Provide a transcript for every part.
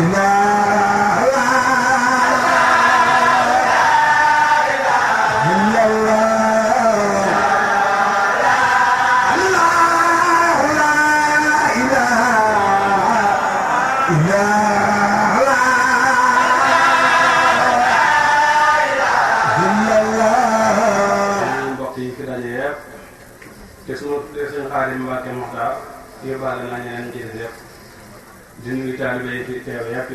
Ila mbokk yi fi daje yëpp te su ma tuddee suñu Xaadim Mbàkke Muxtaar yóbbaale naa ñeneen ci des yëpp di nuyu taalibe yi fi teew yëpp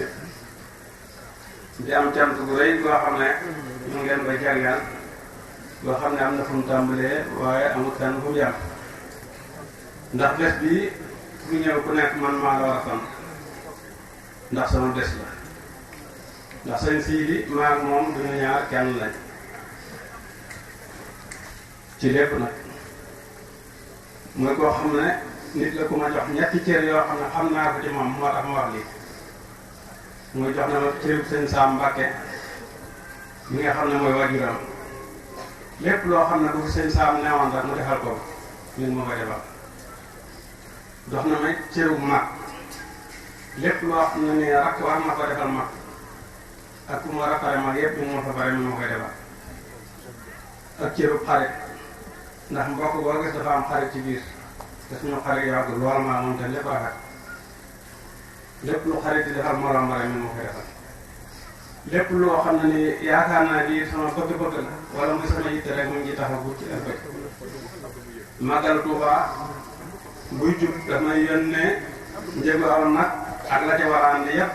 di am cant bu rëy boo xam ne ñu ngeen koy jàngal boo xam ne am na fu mu tàmbalee waaye amul fenn fu mu yàq ndax bés bi ku ñëw ku nekk man maa la war a sant ndax sama bés la ndax sëñ Sidi maa ak moom duñu ñaar kenn lañ ci lépp nag mooy koo xam ne nit la ku ma jox ñetti cër yoo xam ne xam naa ko ci moom moo tax ma wax lii mooy jox na ma cëru sëñ Sam Mbàkke mi nga xam ne mooy wajuram lépp loo xam ne bu fi sëñ Sam newoon rek mu defal ko ñun moo koy defal jox na ma cëru mag lépp loo xam ne nii rakk war na ko defal mag ak ku ma rakkale mag yépp ñu ma fa pare mu ma koy defal ak cëru xarit ndax mbokk boo gis dafa am xarit ci biir te suñu xarit yàgg lool maa moom te lépp rafet lépp lu xarit di defal morom ma rek ñu ma koy defal lépp loo xam ne ni yaakaar naa lii sama bëgg-bëgg la wala muy sama yitte rek mu ngi taxaw bu ci ëllëg Magal Touba buy jub daf may yónnee njëgu aw nag ak la ca war a andi yépp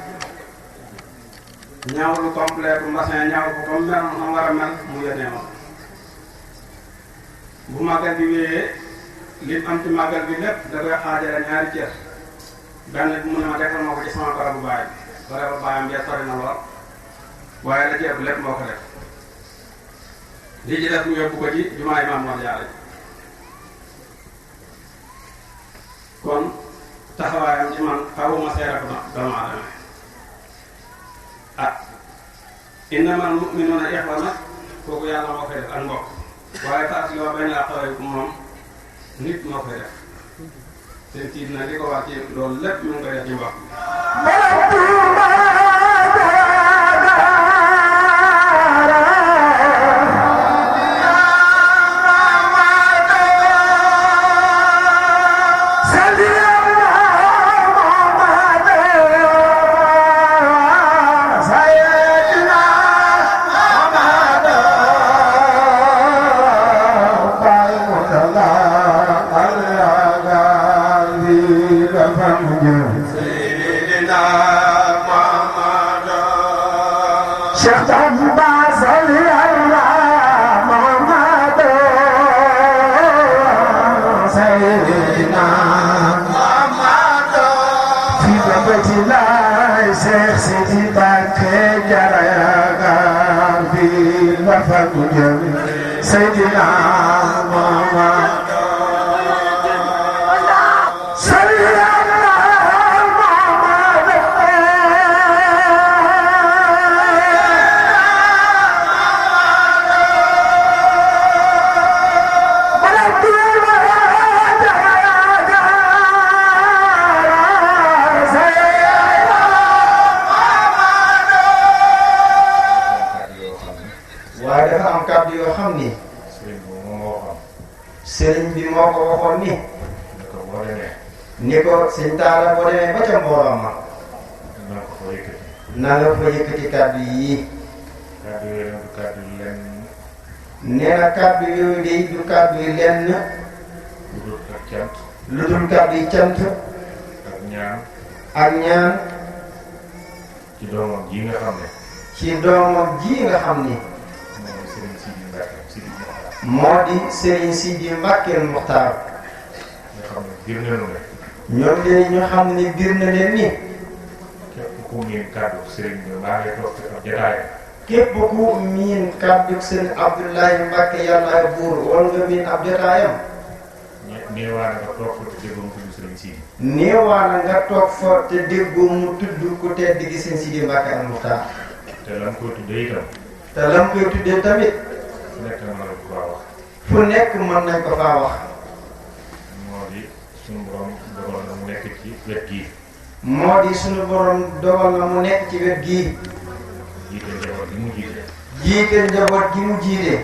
ñaaw lu complet mbasin ñaaw ko comme mel na war a mel mu yónnee ma bu màggal bi wéyee lim am ci màggal bi lépp da koy xaajale ñaari cër benn bi mu ne ma defal ma ko ci sama barabu baay bi barabu baayam bee sori na lool waaye la ci ëpp lépp moo ko def lii ci def mu yóbbu ko ci jumaa Maam Mor Jaara kon taxawaayam ci man xawuma seere ko doomu aadama ah innamal mu'minuuna ixwa nag kooku yàlla moo koy def ak mbokk waaye taas yoo bañ laa xawee ku moom nit moo koy def seen tiit na li ko wax ci loolu lépp mu ngi koy def ci mbokk Sayyidina Muhammad sëriñ bi moo ko waxoon ni ko sëñ Taala boo demee ba ca mbooloo ma na nga fa yëkkati kàddu yii nee na kàddu yooyu day du kàddu yi lenn lu dul kàddu yi cant ak ñaan ci doomam ji nga xam ne moo di Serigne Sidi Mbacke Muxtaar nga xam ne biir nañu ne ñoom de ñu xam ne biir na leen ni képp ku miin kàddu Serigne bi maa ngi toog ci ab jotaayam képp ku miin kàddu Serigne Abdoulaye Mbacke yàlla buur wala nga miin ab jotaayam néewaana nga toog fa te déggoo mu tudd Serigne Sidi néewaana nga toog fa te déggoo mu tudd ku tedd gi Serigne Sidi Mbacke al Muxtaar te lam koy tuddee itam te lam koy tuddee tamit fu nekk mën nañ ko faa wax moo di suñu borom dogal na mu nekk ci wet gii jiite njaboot gi mu jiite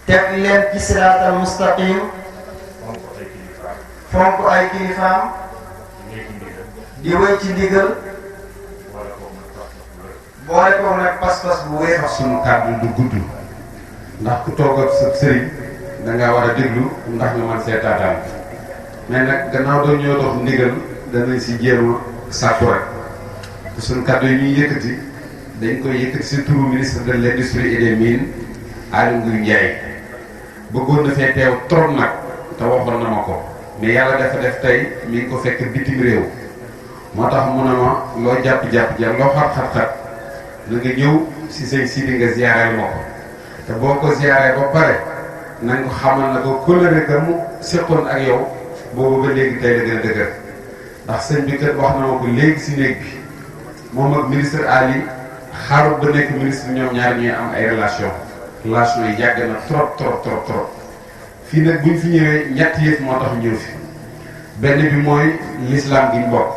teg leen ci siraatal mustaqim fonk ay kilifaam di wéy ci ndigal di wéy ci ndigal boole ko nag pas-pas bu wér. sunu kàddu du gudd ndax ku toog ak sa sëriñ da ngaa war a déglu ndax nga mën see taataan mais nag gannaaw doon ñoo dox ndigal danañ si jéem a sàkku rek sunu kàddu yi ñuy yëkkati dañ koy yëkkati si turu ministre de l'industrie et des mines Aly Ngouille Ndiaye bëggoon na fee teew trop nag te waxoon na ma ko mais yàlla dafa def tey mi ngi ko fekk bitim réew moo tax mu ne ma loo jàpp-jàpp ja loo xat-xat-xat na nga ñëw si sëñ Sidi nga ziareel ma ko te boo ko ziaree ba pare na nga ko xamal na ko kóllëre ga mu séqoon ak yow boobu ba léegi tey la gën a dëgër ndax sëñ bi kat wax na ma ko léegi si néeg bi moom ak ministre Ali xaarut ba nekk ministre ñoom ñaar ñuy am ay relation yi yàgg na trop fii nag buñ fi ñëwee ñetti yëf moo tax ñëw fi benn bi mooy l'islam gi ñu bokk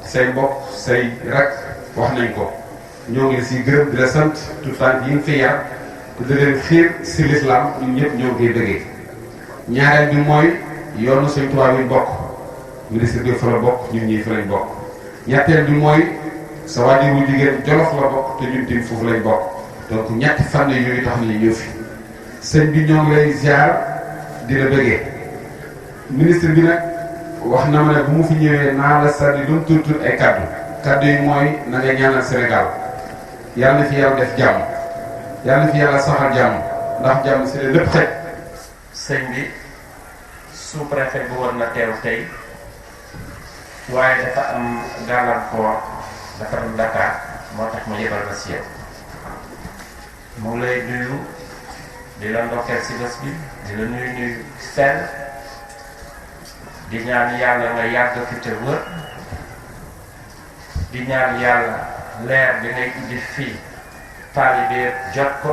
say mbokk say rak wax nañ ko ñoo ngi la siy gërëm di la sant tout temps yi nga fi yar te da leen xiir si l'islam ñun ñëpp ñoo ngi koy bëggee ñaareel bi mooy yoonu Sëñ Tuubaa bi bokk ministre bi fa la bokk ñun ñii fa lañ bokk ñetteel bi mooy sa waajur wu jigéen Jolof la bokk te ñun tim foofu lañ bokk donc ñetti fànn yooyu tax nañ ñëw fi sëñ bi ñoo ngi lay ziar di la bëggee ministre bi nag wax na ma ne bu mu fi ñëwee naa la sànni lu mu tuut ay kaddu yi mooy na nga ñaanal Sénégal yàlla na fi yàlla def jàmm yàlla na fi yàlla saxal jàmm ndax jàmm si la lépp xëj. sëñ bi sous-préfet bu war na teew tey waaye dafa am gàllankoor dafa am Dakar moo tax ma yebal ba si yow mu ngi lay nuyu di la ndokkeel si bés bi di la nuyu sell di ñaan yàlla nga yàgg fi te wër di ñaan yàlla leer bi ngay indi fii taalibe jot ko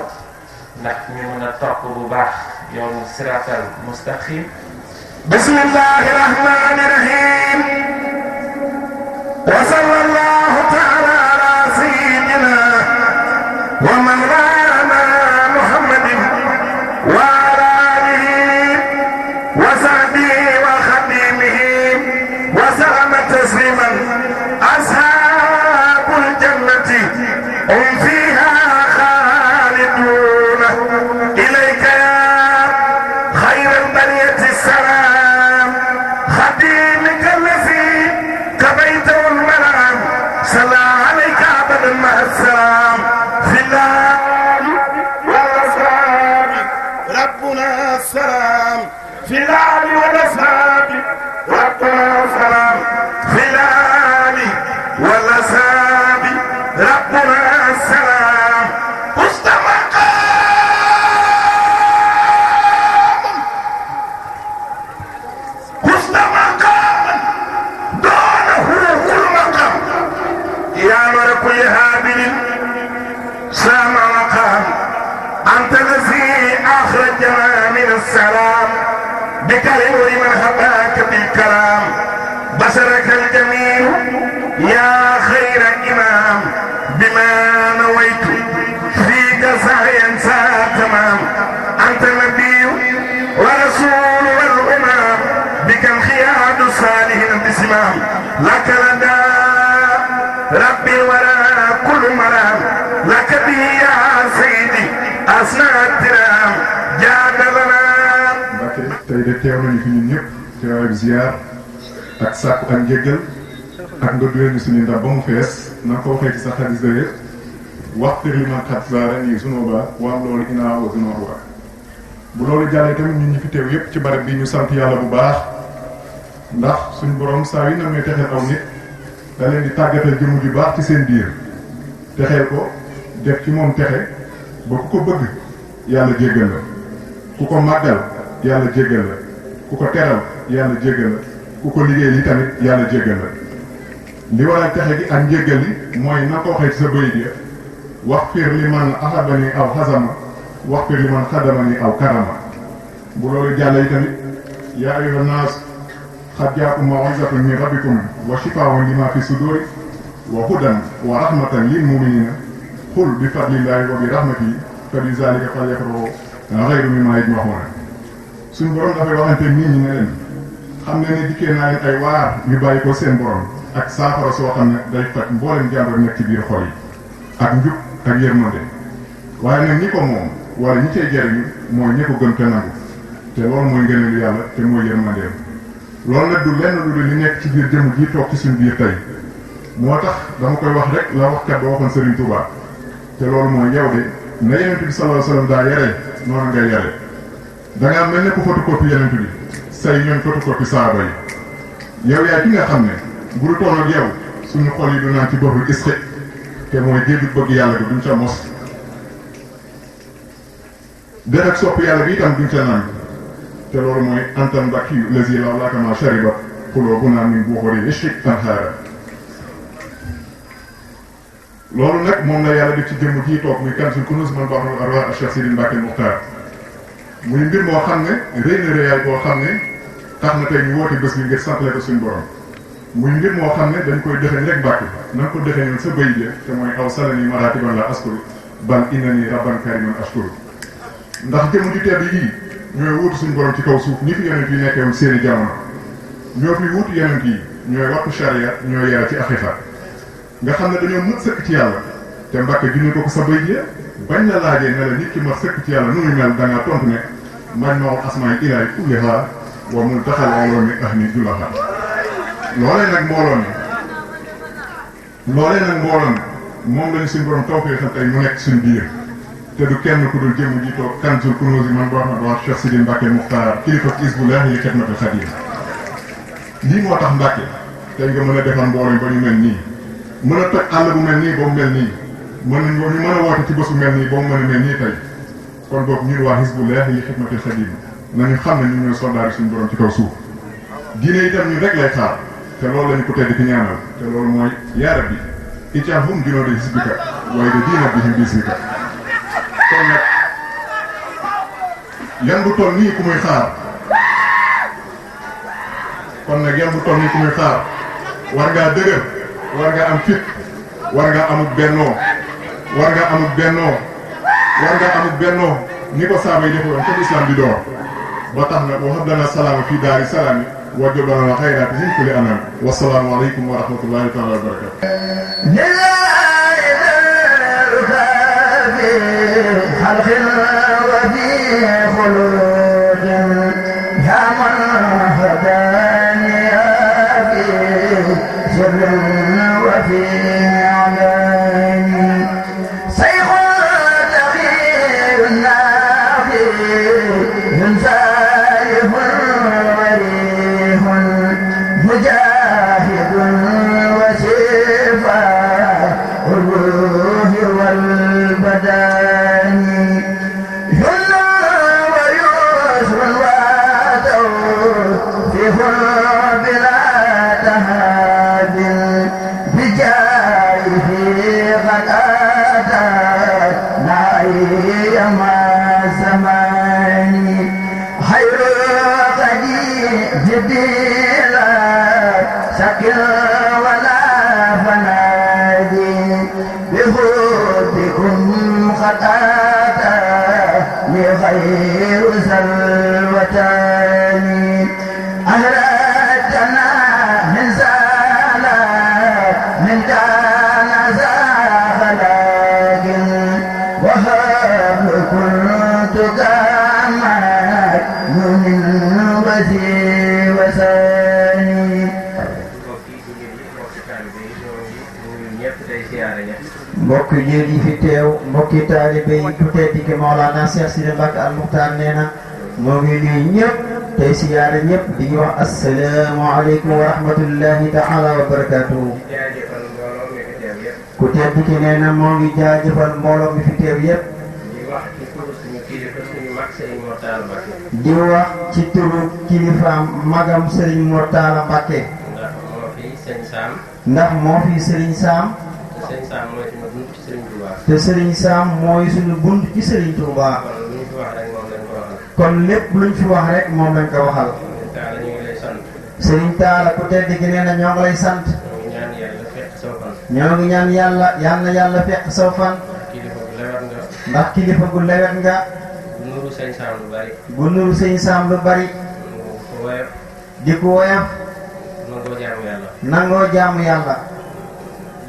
ndax ñu mën a topp bu baax yoonu siratal mustaqim. bismillahi rahmani rahim wa sallallahu taala ala sayyidina wa mawlana muhammadin wa ala alihi wa sahbihi wa khadimihi wa sallama tasliman ashabul jannati hum fiha khalidun ilayka ya khayral bariyati salam khadimika allazi kabayta wal maram salam alayka abadan ma assalam fillah wal asbab rabbuna salam fillah wal asbab rabbuna salam fillah wal asbab rabbuna salam mustaqa كل هابل سامع مقام أنت الذي أخرجنا من السلام بكلم من هباك بالكلام بشرك الجميل يا خير إمام بما نويت فيك سعيا تمام أنت النبي ورسول والأمام بك الخيار الصالحين بسمام لك لدى ربي ولا كل مرام لك به يا سيدي أسنى الترام جاد لنا. tey de teew nañu fi ñun ñëpp teew ak ziar ak sàkku ak njëggal ak nga duwee ñu suñu ndax ba mu fees na ko waxee ci sa xadis de waxtir li man xat saara nii sunu ba waam loolu inaa wa sunu wa bu loolu jàllee tamit ñun ñi fi teew yëpp ci barab bi ñu sant yàlla bu baax ndax suñu borom saa yi na muy texeel aw nit da leen di tàggatal jëmm ju baax ci seen biir texeel ko def ci moom texe ba ku ko bëgg yàlla jéggal la ku ko màggal yàlla jéggal la ku ko teral yàlla jéggal la ku ko liggéey li tamit yàlla jéggal la li waral texe gi ak njéggal li mooy na ko waxee ci sa bëy bi wax fiir li man ahabani aw xasama wax fiir li man xadamani aw karama bu loolu jàlle yi tamit yaa ayyuha naas qad jaakum maw'izatun min rabbikum wa shifaa'un lima fi suduri wa hudan wa rahmatan lil mu'minina qul bi fadlillahi wa bi rahmatihi fa bi zalika falyafrahu ghayru mimma yajma'un suñu borom dafay waxante nit ñi ne leen xam ne ni dikkee naa leen ay waar yu bàyyi ko seen borom ak saafara soo xam ne day faj mboolem jàngoro nekk ci biir xol yi ak njub ak yërmande waaye nag ñi ko moom wala ñi cay jariñu mooy ñi ko gëm te nangu te loolu mooy ngëneelu yàlla te mooy yërmandeem loolu nag du lenn lu li nekk ci biir jëmm ji toog ci suñu biir tey moo tax dama koy wax rek la waxkat ba waxoon Serigne Touba te loolu mooy yow de na Yonent bi sallallahu alayhi wasallam daa yare noonu ngay yare da ngaa mel ne ku photocopie Yonent bi say ñooñ photocopie saaba yi yow yaay ki nga xam ne bu du toll ak yow suñu xol yi du naan ci boppul isqi te mooy géeju bëgg yàlla bi duñ ca mos def ak sopp yàlla bi itam duñ ca naan te loolu mooy antan bakki lasi law laakama shariba xuloo bu naan min buuxori ishik tanxaara loolu nag moom la yàlla def ci jëmm ji toog muy kansul kunus man baaxul arwa Cheikh Sidi Mbacke Muxtaar muy mbir moo xam ne rëy na rëyaay boo xam ne tax na tey ñu woote bés bi ngir santale ko suñu borom muy mbir moo xam ne dañ koy dëxañ rek Mbacke na nga ko dëxañoon sa bëy ja te mooy aw salani maratiban la askuru bal innani rabban kariman ashkuru ndax jëmm ju tedd yii ñooy wuutu suñu borom ci kaw suuf ñi fi yonent yi nekkee woon seeni jamono ñoo fi wuutu yonent yi ñooy wattu charia ñooy yara ci aqiqa nga xam ne dañoo mën sëkk ci yàlla te Mbàkke junne ko sa bëy ja bañ la laajee ne la nit ki ma sëkk ci yàlla nu muy mel da ngaa tontu ne man ma wax asmaay ilaay kulliha wa mun taxal woloon ni ah ni julaha loolee nag mbooloo mi moom lañu suñu borom tawfee xam tey mu nekk suñu biir te du kenn ku dul jëmm ji toog kanzul kunuuzi man boo xam ne wax Cheikh Sidi Mbacke Muxtaar kilifa Hizbullah li xidmatul Xadim lii moo tax Mbacke tey nga mën a defar mbooloo ba ñu mel nii mën a toj àll bu mel nii ba mu mel nii ñu mën a woote ci bés bu mel nii ba mu mën a mel nii tey kon boobu ñun waa Hizbullah li xidmatul Xadim nañu xam ne ñun ñooy soldaar suñu borom ci kaw suuf diine itam ñun rek lay xaar te loolu lañu ko tedd ki ñaanal te loolu mooy yaa rabbi ij'alhum junuuda hizbika waaye de diina bihim bismika kon nag yan bu toll nii ku muy xaar war ngaa dëgër war nga am fit war nga amuk bennoo ni ko saaba yi defoon comme islam di door ba tax na wa hab lana salaama fii daari salaami wa jab lana wa xayraati min kulli anam wasalaamu aleykum wa rahmatullahi taala wa barakatu خلق وفي خلود يا من هداني أبي سر وفي علاني سيخ تخير النافي سائف وريح مجاهد وشفاء الروح والبدن بلا تهاد بجائه قد أتى نعي ما زماني خير قديم بلا شك ولا فنادي بهودكم قد أتى لغير سلوتاني أهلتنا من زالت من كان زاغلاق وهب كنت كامت من وزي وساني mbokk yéen yi fi teew mbokki taalibe yi ku tedd ki Mawlana Cheikh Sidi Mbacke Al Muxtaar nee na moo ngi nuyu ñëpp tey siyaare ñëpp di ñu wax asalaamaaleykum wa rahmatullahi taala wa barakaatuhu. ku tedd ki nee na moo ngi jaajëfal mbooloo mi fi teew yëpp. di wax ci turu kilifaam magam Serigne Mortala Mbacke. ndax moo fi Serigne Sam. te Serigne Sam mooy suñu bunt ci Serigne Touba. kon lépp luñ fi wax rek moom lañ ko waxal. Serigne Talla ku tedd gi nee na ñoo ngi lay sant. ñoo ngi ñaan yàlla yal na yàlla fekk saw fan. ndax kilifa gu lewet nga. bu nuru sëñ Sam lu bari. di ku woyof nangoo jaamu yàlla. nangoo jaamu yàlla.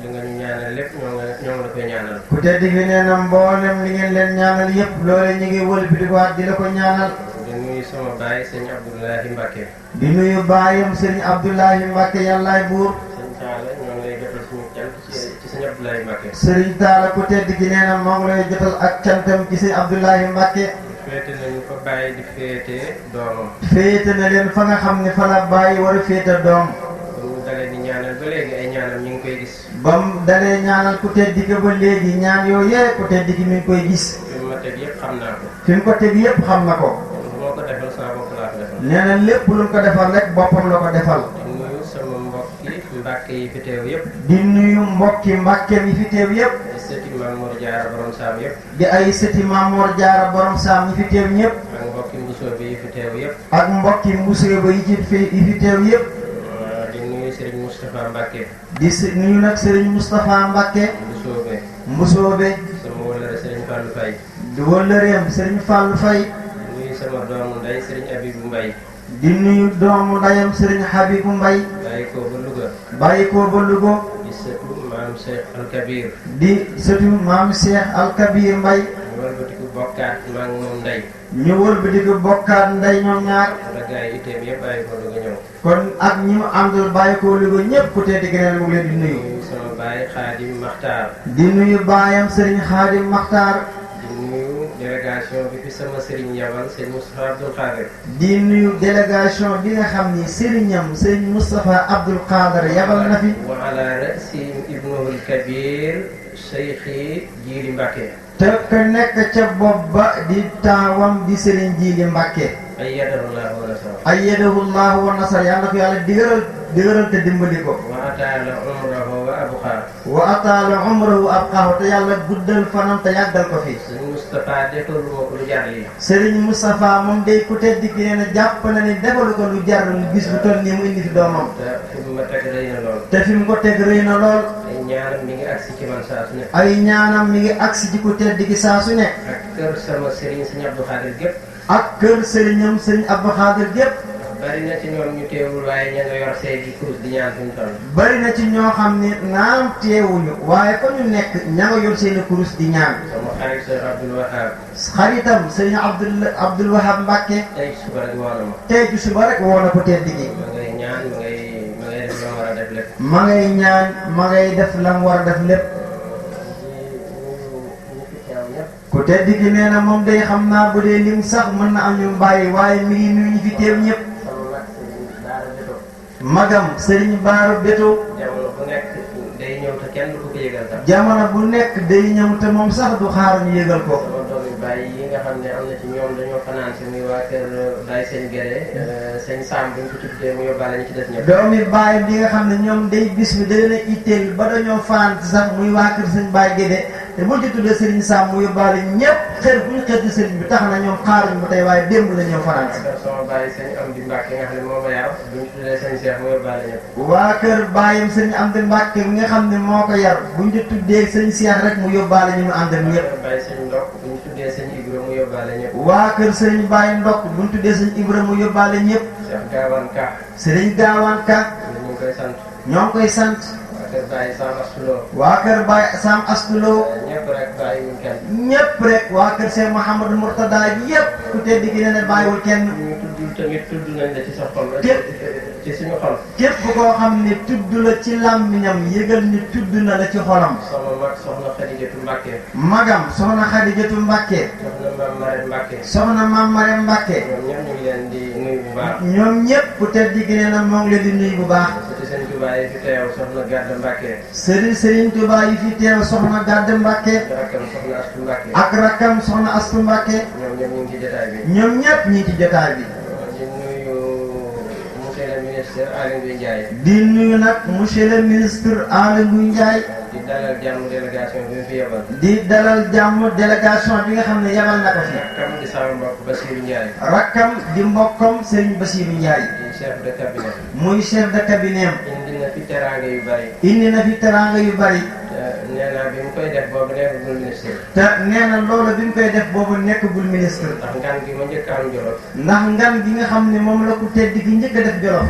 li nga ñu ñaanal lépp ñoo la koy ñaanal. ku tedd gi nee na mboolem li ngeen leen ñaanal yépp loole ñu ngi wël bi di waat di la ko ñaanal. di nuyu sama baay sëñ Abdoulahi Mbacke. di nuyu baayam sëñ Abdoulahi Mbacke yàllaay buur. sëñ Talla ñoo ngi lay jotal suñu cant ci sëñ Abdoulahi Mbacke. sëriñ Talla ku tedd gi nee na moo ngi lay jotal ak cantam ci sëñ Abdoulahi Mbacke. féete nañu fa bàyyi di féete doomam. féete na leen fa nga xam ne fa la bàyyi war a féete doom. kon mu dalee di ñaanal ba léegi ay ñaanam ñu ngi koy gis. ba mu dalee ñaanal ku tedd gi ba léegi ñaan yooyee ku tedd gi mi ngi koy gis. fi mu ma teg yëpp xam naa ko. fi mu ko teg yépp xam na ko. bu ma ko defal sama bopp laa ko defal. nee na lépp lu mu ko defal rek boppam la ko defal. di nuyu sama mbokki Mbàkke yi fi teew yëpp. di nuyu mbokki Mbàkkeem yi fi teew yépp. di sëti Maam Mor Jaara borom saam yëpp. di ay sëti Maam Mor Jaara borom saam yi fi teew ñëpp. ak mbokki Mbusoo bi yi fi teew yëpp. ak mbokki Mbusoo ba yi fi teew yépp. di nuyu Serigne Moustapha Mbacke. di nuyu nag Serigne Moustapha Mbacke. Mbusoobe. sama wëllëre Serigne Fallou Faye. di wëllëreem Serigne Fallou Faye. di nuyu sama doomu ndey Serigne Abibou Mbaye. di nuyu doomu ndeyam Serigne Habibou Mbaye. bàyyi ko ba Louga. bàyyi ko ba Louga. di sëtu maam Cheikh Al Kabir. di sëtu maam Cheikh Al Kabir Mbaye. ñu wëlbatiku bokkaat maa ngi moom ndey. ñu wëlbatiku bokkaat ndey ñoom ñaar. wala gars yi itteem yëpp bàyyi ko Louga ñëw. kon ak ñi mu àndal bàyyi ko Louga ñëpp ku tedd gi neen mu ngi leen di nuyu. di nuyu sama baay Xaadim Maxtaar. di nuyu baayam Serigne Xaadim Maxtaar. di nuyu délégation bi fi sama Serigne yabal sëñ Moustapha Abdoul Khadir. di nuyu délégation bi nga xam ni Serignam Serigne Moustapha Abdoul Khadir yabal na fi. wa ala rasi ibnuhul kabir Cheikhi Jiili Mbacke. te ka nekk ca bopp ba di taawam di Serigne Jiili Mbacke. ayyadahu Allahu wa nasara. ayyadahu Allahu wa nasara yàlla na ko yàlla dëgëral te dimbali ko. wa ataala umrahu wa abqaa. wa ataala umrahu abqaahu te yàlla guddal fanam te yàggal ko fi. sëñ Moustapha defalu ma ko lu jar lii. Serigne Moustapha moom day ku tedd ki nee na jàpp na ni defalu ko lu jar lu gis bu toll nii mu indi fi doomam. te fi mu ma teg rëy na lool. te fi mu ko teg rëy na lool. ay ñaanam mi ngi agsi ci man saa su ne. ay ñaanam mi ngi agsi ci ku tedd gi saa su ne. ak kër sama Serigne sëñ Abdou Khadir gépp. ak kër Serignam Serigne Abdou Khadir gépp. bari na ci ñoom ñu teewul waaye ña nga yor see di kurus di ñaan fi mu toll. bari na ci ñoo xam ne naam teewuñu waaye fa ñu nekk ña nga yor seeni kurus di ñaan. sama xarit Cheikh Abdoul Wahab. xaritam Serigne Abdoul Wahab Mbacke. tey suba rek woo na ma. tey ci suba rek woo na ko tedd gi. ma ngay ñaan ma ngay def la war a def lépp. ma ngay ñaan ma ngay def la mu war a def lépp. ku tedd gi nee na moom day xam naa bu dee lim sax mën na am ñu bàyyi waaye mi ngi nuyu ñi fi teew ñëpp. magam Serigne Baara Beto. jamono bu nekk day ñëw te kenn du ko yëgal sax. jamono bu nekk day ñëw te moom sax du xaar ñu yëgal ko. sama doomi bàyyi yi nga xam ne am na ci ñoom dañoo fanaan si muy waa kër Baye sëñ Gere sëñ Sam bu ñu ko tuddee mu yóbbaale ñu ci des ñëpp. doomi Baye bi nga xam ne ñoom day bis bi da leen a itteel ba dañoo fanaan si sax muy waa kër sëñ Baye Gédé te buñ ci tuddee Serigne Sam mu yóbbaale ñëpp xër bu ñu xër ci Serigne bi tax na ñoom xaaruñ ba tey waaye démb la ñëw fanaan si. sama bàyyi sëñ Amdi Mbàkke nga xam ne moo ma yar bu ñu tuddee sëñ Cheikh mu yóbbaale ñëpp. waa kër baayam sëñ Amdi Mbàkke mi nga xam ne moo ko yar buñ ci tuddee sëñ Cheikh rek mu yóbbaale ñu mu àndal ñëpp. bàyyi sëñ Ndokk bu ñu tuddee sëñ Ibra mu yóbbaale ñëpp. waa kër sëñ Baye Ndokk buñ tuddee sëñ Ibra mu yóbbaale ñëpp. Cheikh Gaawaan Ka. sëriñ Gaawaan Ka. ñu ngi koy sant. ñoo ngi koy sant. waa kër Baye Sam Astuloo. waa kër Baye Sam Astuloo. ñëpp rek bàyyiwul kenn. ñëpp rek waa kër Cheikh Mouhamadou Mourtada yëpp ku tedd gi ne ne bàyyiwul kenn. ñu tudd tamit tudd nañ la ci sa xol. ci suñu xol. képp koo xam ne tudd la ci làmmiñam yëgal ni tudd na la ci xolam. sama mag soxna Xadijatu Mbàkke. magam soxna Xadijatu Mbàkke. soxna Maam Mare Mbàkke. soxna Maam Mare Mbàkke. ñoom ñëpp ñu ngi leen di nuyu bu baax. ñoom ñëpp ku tedd gi ne na moo ngi leen di nuyu bu baax. sëñ Tuubaa yi fi teew soxna Gàdda Mbàkke. Serigne Touba yi fi teew soxna Gàdda Mbàkke. rakkam soxna Astu Mbàkke. ak rakkam soxna Astu Mbàkke. ñoom ñëpp ñu ngi ci jotaay bi. ñoom ñëpp ñu ngi ci jotaay bi. di nuyu monsieur le ministre Aly Ngouille Ndiaye. di nuyu nag monsieur le ministre Aly Ngouille Ndiaye. di dalal jàmm délégation bi mu fi yebal. di dalal jàmm délégation bi nga xam ne yebal na ko fi. rakkam di sama mbokk Bassirou Ndiaye. rakkam di mbokkam Serigne Bassirou Ndiaye. di chef de cabinet. muy chef de cabinet am. indi na fi teraanga yu bari. indi na fi teraanga yu bari. nee na bi mu koy def boobu nekkagul ministre. te nee na loolu bi mu koy def boobu nekkagul ministre. ndax ngan gi ma njëkk am Jolof. ndax ngan gi nga xam ne moom la ku tedd gi njëkk a def Jolof.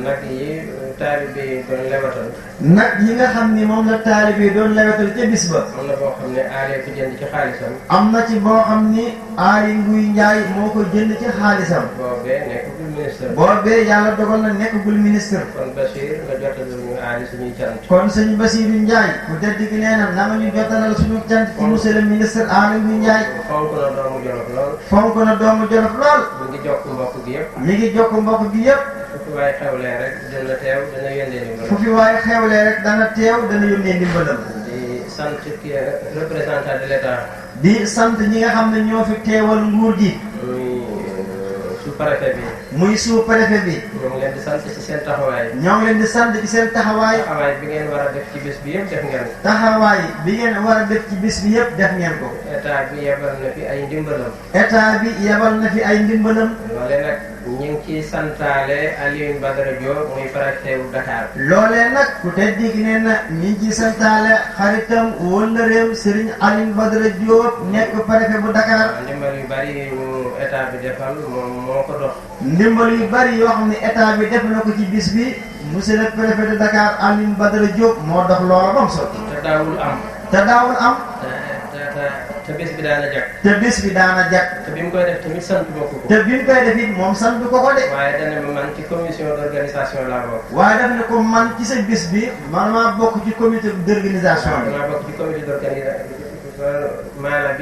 nag yi taalibe yi doon lewatal. nag yi nga xam ni moom la taalibe yi doon lewatal ca bis ba. am na boo xam ne aaree ko jënd ci xaalisam. am na ci boo xam ni Aly Ngouille Ndiaye moo ko jënd ci xaalisam. boobee nekkagul ministre. boobee yàlla dogal na nekkagul ministre. kon Bachir nga jotalal ñu Aly suñuy cant. kon sëñ Bassirou Ndiaye ku tedd gi nee na nga ñu jotalal suñu cant ci monsieur le ministre Aly Ngouille Ndiaye. fonk na doomu Jolof lool. fonk na doomu Jolof lool. mi ngi jokk mbokk gi yëpp. mi ngi jokk mbokk gi yëpp. fu fi waaye xewlee rek dina teew dana yónnee ndimbal. fu fi waaye xewlee rek dana teew dana yónnee ndimbalam. di sant kii représentant de l'État. di sant ñi nga xam ne ñoo fi teewal nguur gi. muy sous-préfet bi. muy sous-préfet bi. ñoo ngi leen di sant ci seen taxawaay. ñoo ngi leen di sant ci seen taxawaay. taxawaay bi ngeen war a def ci bés bi yëpp def ngeen. taxawaay bi ngeen war a def ci bis bi yëpp def ngeen ko. état bi yebal na fi ay ndimbalam. état bi yebal na fi ay ndimbalam. loole nag ñu ngi ciy santaale Alioune Badara Diop muy préfet wu Dakar. loolee nag ku tedd gi nee na ñi ngi ci santaale xaritam wëllëreem Serigne Alioune Badara Diop nekk préfet bu Dakar. ndimbal yu bari ñu état bi defal moom moo ko dox. ndimbal yu bari yoo xam ne état bi def na ko ci bis bi monsieur le préfet de Dakar Alioune Badara Diop moo dox loola ba mu sotti. te daawul am. te daawul am. te bés bi daana jag. te bis bi daana jag. te bi mu koy def tamit sant ma ko. te bi mu koy def it moom sant ko ko de. waaye dana ma man ci commission d'organisation laa bokk. waaye daf ne ko man ci sa bis bi man maa bokk ci comité d'organisation bi. damaa bokk ci comité d'organisation maanaam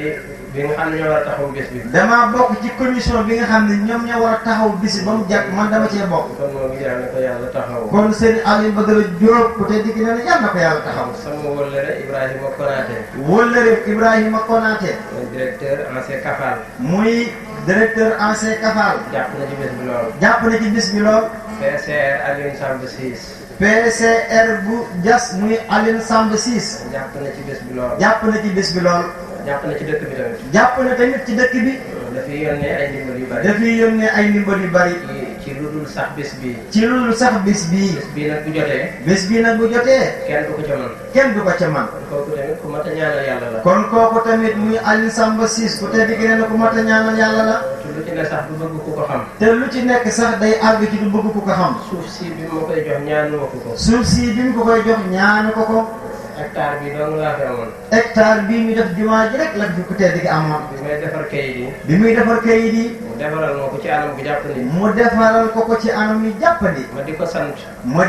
bi nga xam ne ñoo war a taxaw bés bi. damaa bokk ci commission bi nga xam ne ñoom ñoo war a taxaw bis ba mu jag man dama cee bokk. kon moom yàlla na ko yàlla taxaw. kon Serigne Alioune Badara Diop ku tedd gi nee na yàlla na ko yàlla taxaw. sama wóllare Ibrahima Konaté. wóllëre Ibrahima Konaté. mooy directeur ancien Kafal. muy directeur ancien Kafal. jàpp na ci bés bi lool. jàpp na ci bis bi lool. PCR Alioune Samb 6. PCR bu jas muy Alioune Samb 6. jàpp na ci bés bi lool. jàpp na ci bis bi lool. jàpp na ci dëkk bi tamit. jàpp na tamit ci dëkk bi. dafay yónnee ay ndimbal yu bari. dafay yónnee ay ndimbal yu bari. ci lu dul sax bés bi. ci lu dul sax bis bii. bés bii nag bu jotee. bés bii nag bu jotee. kenn du ko ca mën. kenn du ko ca man. kooku tamit ku mat a ñaanal yàlla la. kon kooku tamit muy Alioune Samba 6 ku tedd gi nee na ku mat a ñaanal yàlla la. te lu ci ne sax du bëgg ku ko xam. te lu ci nekk sax day àgg ci du bëgg ku ko xam. suuf si bi ma koy jox ñaanu ma ko ko. suuf si bi mu ko koy jox ñaanu ko ko. hectare bi dong laa fi amoon. hectare bii ñu def jumaa ji rek la fi ku tedd gi amoon. bi may defar kayit yi. bi muy defar kayit yi. mu defaral ma ko ci anam bu jàpp ni. mu defaral ko ko ci anam yu jàppandi. ma di ko sant. mu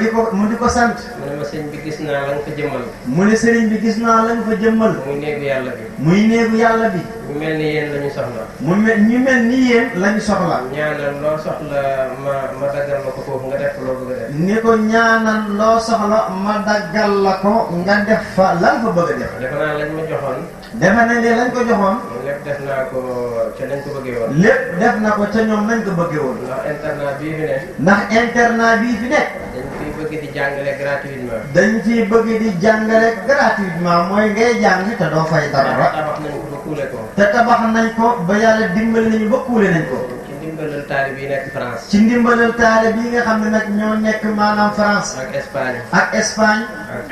di ko sant. mu ne ma sëñ bi gis naa la nga fa jëmmal. mu ne sëriñ bi gis naa la nga fa jëmmal. muy néegu yàlla bi. muy néegu yàlla bi. ñu mel ni yéen la ñu soxla. ñu mel ni yéen lañu soxla. ñaanal loo soxla ma daggal la ko foofu nga def loo bëgg a def. ni ko ñaanal loo soxla ma daggal la ko nga def fa lan fa bëgg a def. defe naa lañ ma joxoon. defe nañ ne lañ ko joxoon. lépp def naa ko ca nañ ko bëggee woon. lépp def na ko ca ñoom nañ ko bëggee woon. ndax internat bii fi ne. ndax internat bii fi nekk. dañ fiy bëgg di jàngale gratuitement. dañ fiy bëgg di jàngale gratuitement mooy ngay jàng te doo fay dara. tabax nañ ko ba kuule ko. te tabax nañ ko ba yàlla dimbali nañu ba kuule nañ ko. ci ndimbalal taalib yi nekk France. ci ndimbalal taalib yi nga xam ne nag ñoo nekk maanaam France. ak Espagne. ak Espagne. ak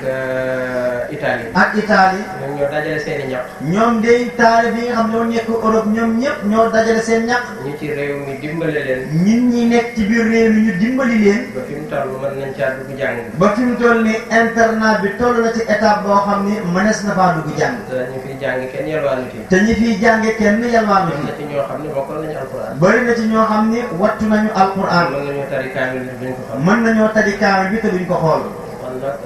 Italie. ak Italie. ñoom ñoo dajale seen i ñaq. ñoom de taalib yi nga xam ñoo nekk Europe ñoom ñëpp ñoo dajale seen ñaq. ñi ci réew mi dimbale leen. ñun ñi nekk ci biir réew mi ñu dimbali leen. ba fi mu toll mën nañ caa dugg jàng. ba fi mu toll ni internat bi toll na ci étape boo xam ni mënees na faa dugg jàng. te ñu fiy jàng kenn yalwaanu ci. te ñi fiy jànge kenn yalwaanu am na fi. ci ñoo xam ne mokkal nañu alxuraan. bëri na ci ñoo xam ni wattu nañu alquran. mën nañoo tari kaamil bi duñ ko xam. mën nañoo tari kaamil bi te duñ ko xool. kon nag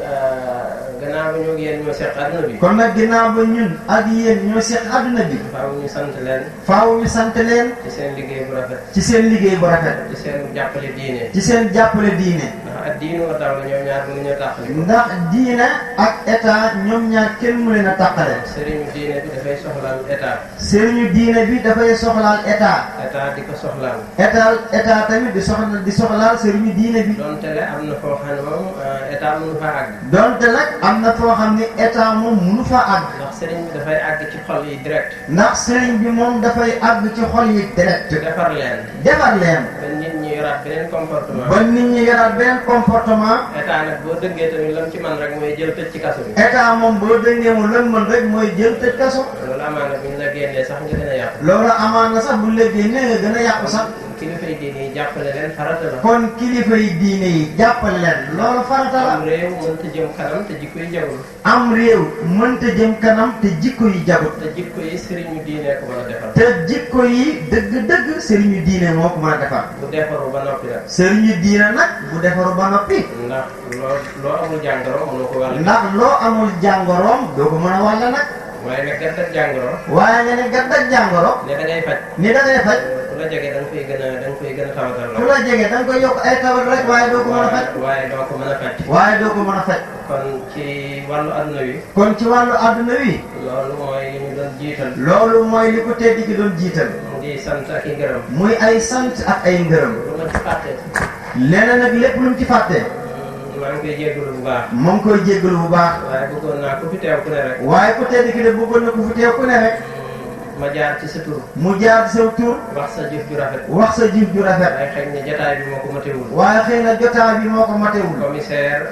gannaaw ba ñoo yéen ñoo seq àdduna bi. kon nag ginnaaw ba ñun ak yéen ñoo seq àdduna bi. faaw ñu sant leen. faaw ñu sant leen. ci seen liggéey bu rafet. ci seen liggéey bu rafet. ci seen jàppale diine. ci seen jàppale diine. ndax ak diinu wa daaw la ñoom ñaar mënuñoo tàqali. ndax diine ak état ñoom ñaar kenn mu leen a tàqale. sëriñu diine bi dafay soxlaal état. sëriñu diine bi dafay soxlaal état. état di ko soxlaal. état tamit di soxlaal sëriñu diine bi. donte le am na foo xam ne moom état mënu faa àgg. donte nag am na foo xam ne état moom mënu fa àgg. ndax sëriñ bi dafay àgg ci xol yi direct. ndax sëriñ bi moom dafay àgg ci xol yi direct. defar leen. defar leen. ba nit ñi yoraat beneen comportement. ba nit ñi yoraat beneen comportement. état nag boo dëggee tamit lam ci man rek mooy jël tëj ci kaso bi. état moom boo dëggee mu lan mën rek mooy jël tëj kaso. loolu amaana bu ñu la génnee sax nga gën a yàqu. loolu amaan na sax bu la génnee nga gën a yàqu sax. kilifa yi diine yi jàppale leen farata la. kon kilifa yi diine yi jàppale leen loolu farata la. am réew mënta jëm kanam te jikko yi jagul. am réew mënta jëm kanam te jikko yi jagut. te jikko yi sëriñu diine ko mën a defar. te jikko yi dëgg-dëgg sëriñu diine moo ko mën a defar. bu defaru ba noppi nag. sëriñu diine nag bu defaru ba noppi. ndax loo amul jàngoro mënoo ko wàll. ndax loo amul jàngoroom doo ko mën a wàll nag. waaye nag gàtt ak jàngoro. waaye nga ne gàtt ak jàngoro. ne da ngay faj. ni da ngay faj. ku la jege da nga koy gën a tawatal la. ku la jege da nga koy yokk ay tawat rek waaye doo ko mën a faj. waaye doo ko mën a faj. waaye doo ko mën a faj. kon ci wàllu adduna wi. kon ci wàllu adduna wi. loolu mooy li ñu doon jiital. loolu mooy li ko tedd ki doon jiital. di sant ak i ngërëm. muy ay sant ak ay ngërëm. lu ma ci fàtte. leneen nag lépp lu mu ci fàtte. maa ngi koy jéggalu bu baax. moo ngi koy jéggalu bu baax. waaye bëggoon naa ku fi teew ku ne rek. waaye ku tedd ki de bëggoon na ku fi teew ku ne rek. ma jaar ci sa tur. mu jaar ci sa tur. wax sa jëf ju rafet. wax sa jëf ju rafet. waaye xëy na jotaay bi moo ko matewul. waaye xëy na jotaay bi moo ko matewul. commissaire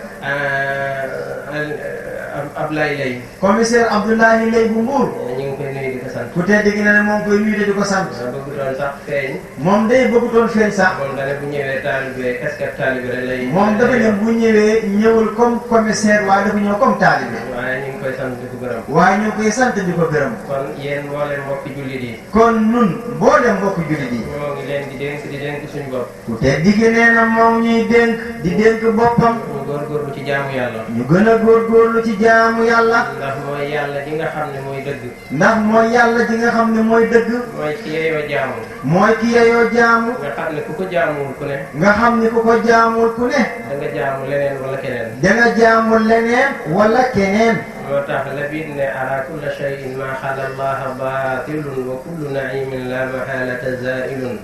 Abdoulaye Lay. commissaire Abdoulaye Lay bu Mbour. ñu ngi koy nuyu di ko sant. ku tedd gi ne moo ngi koy nuyu di ko sant. bëgg doon sax feeñ. moom day bëggutoon feeñ sax. moom da ne bu ñëwee taalibe casquette taalibe rek lay. moom dafa ne bu ñëwee ñëwul comme commissaire waaye dafa ñëw comme taalibe. waaye ñu ngi koy sant di ko gërëm. waaye ñu ngi koy sant di ko gërëm. kon yéen mboolem mbokki jullit yi. kon nun mboolem mbokki jullit yi. ñoo ngi leen di dénk suñu bopp. ku tedd gi nee na moom ñuy dénk di dénk boppam. ñu góorgóorlu ci jaamu yàlla. ñu gën a góorgóorlu ci jaamu yàlla. ndax mooy yàlla ji nga xam ne mooy dëgg. ndax mooy yàlla ji nga xam ne mooy dëgg. mooy ki yeyoo jaamu. mooy ki yeyoo jaamu. nga xam ne ku ko jaamuwul ku ne. nga xam ne ku ko jaamul ku ne. da nga jaamu leneen wala keneen. da nga jaamu leneen wala keneen. moo tax la biit ne ala kulli shay'in ma xala allaha batilun wa kullu naimin la mahalata zailun.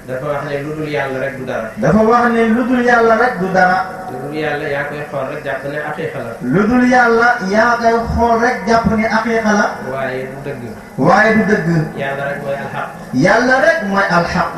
dafa wax ne lu dul yàlla rek du dara. dafa wax ne lu dul yàlla rek du dara. lu dul yàlla yaa koy xool rek jàpp ne aqiiqa la. lu dul yàlla yaa koy xool rek jàpp ne aqiiqa la. waaye du dëgg. waaye du dëgg. yàlla rek mooy alxaq. yàlla rek mooy alxaq.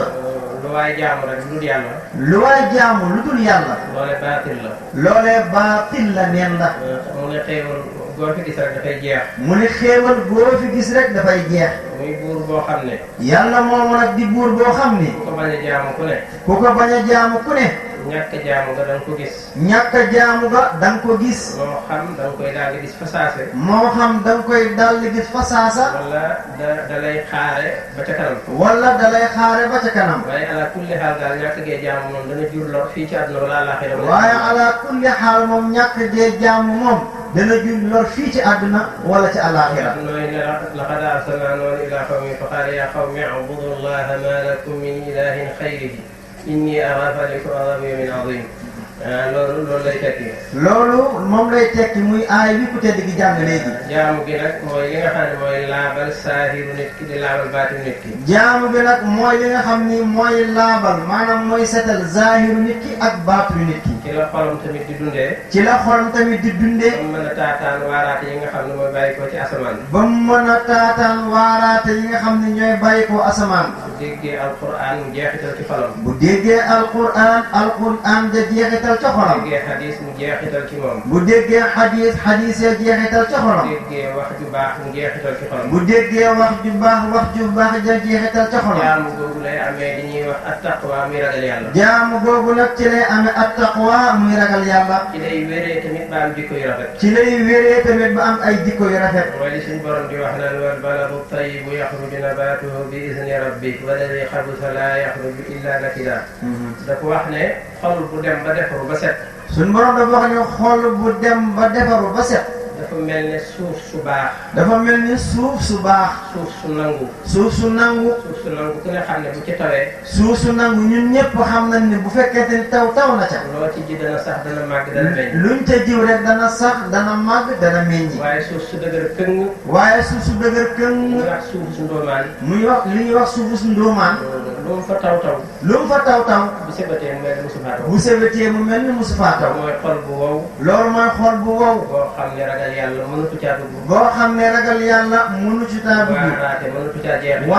lu waay jaamu rek lu dul yàlla. lu waay jaamu lu dul yàlla. loole baatil la. loolee baatil la neen la. mu ne xéewal goo fi gis rek dafay jeex. mu ne xéewal goo fi gis rek dafay jeex. muy buur boo xam ne. yàlla moomu nag di buur boo xam ni. ku ko bañ a jaamu ku ne. ku ko bañ a jaamu ku ne. ñàkk jaamu nga danga ko gis. ñàkk jaamu nga danga ko gis. moo xam danga koy daal di gis fa saase. moo xam danga koy daal di gis fa saasa. wala da lay xaare ba ca kanam. wala da lay xaare ba ca kanam. waaye ala kulli xaal daal ñàkk gee jaamu moom dana jur lor fii ci àdduna wala àllaaxira. waaye ala kulli xaal moom ñàkk gee jaamu moom dana jur lor fii ci àdduna wala ci àllaaxira. nooy ne laqad arsalnaa Nuuhan ilaa qawmihi faqaala yaa qawmi u'budu llaaha maa lakum min ilaahin xayrihi innii axaafu alaykum azaaba yawmin aziim. loolu lay tekki. loolu moom lay tekki muy aay bi ku tedd gi jàng léegi. jaamu gi nag mooy li nga xam ne mooy laabal saahiru nit ki di laabal baatinu nit ki. jaamu bi nag mooy li nga xam ni mooy laabal maanaam mooy setal zaahiru nit ki ak baatinu nit ki. ci la xolam tamit di dundee. ci la xolam tamit di dundee. ba mu mën a taataan waaraate yi nga xam ne mooy bàyyi ko ci asamaan. ba mu mën a taataan waaraate yi nga xam ne ñooy bàyyi ko asamaan. bu déggee alquran mu jeexital ci xolam. bu déggee alquran da jeexital ca xolam. bu déggee xadis mu jeexital ci moom. bu déggee xadis ya jeexital ca xolam. bu déggee wax ju baax mu jeexital ci xolam. bu déggee wax ju baax ja jeexital ca xolam. jaamu googu lay amee li ñuy wax attaqwa muy ragal yàlla. jaamu googu nag ci lay amee attaqwa muy ragal yàlla. ci lay wéree tamit ba am jikko yu rafet. ci lay wéree tamit ba am ay jikko yu rafet. mooy li suñu borom di wax naan wal baladu tayyibu yaxruju nabatuhu bi izni rabbi walladi xabusa laa yaxruju illa nakida. dafa wax ne xol bu dem ba defaru ba set. suñ borom dafa wax ne xol bu dem ba defaru ba set. dafa mel ne suuf su baax. dafa mel ni suuf su baax. suuf su nangu. suuf su nangu. suuf su nangu ku ne xam ne bu ci tawee. suuf su nangu ñun ñëpp xam nañ ne bu fekkente ni taw na ca. loo ci ji dana sax dana màgg dana meññ. luñ ca jiw rek dana sax dana màgg dana meññi. waaye suuf su dëgër këng. waaye suuf su dëgër këng. muy wax suuf su ndóomaan. muy wax li ñuy wax suuf su ndóomaan. lu mu fa taw. lu mu fa taw. bu sebatee mu mel ni musu faa taw. bu sebetee mu mel ni musu faa taw. mooy xol bu wow. loolu mooy xol bu wow. boo xam ne ragal ragal yàlla mënatu caa dugg. boo xam ne ragal yàlla mënu ci taa dugg. waaraate mënatu caa jeexital.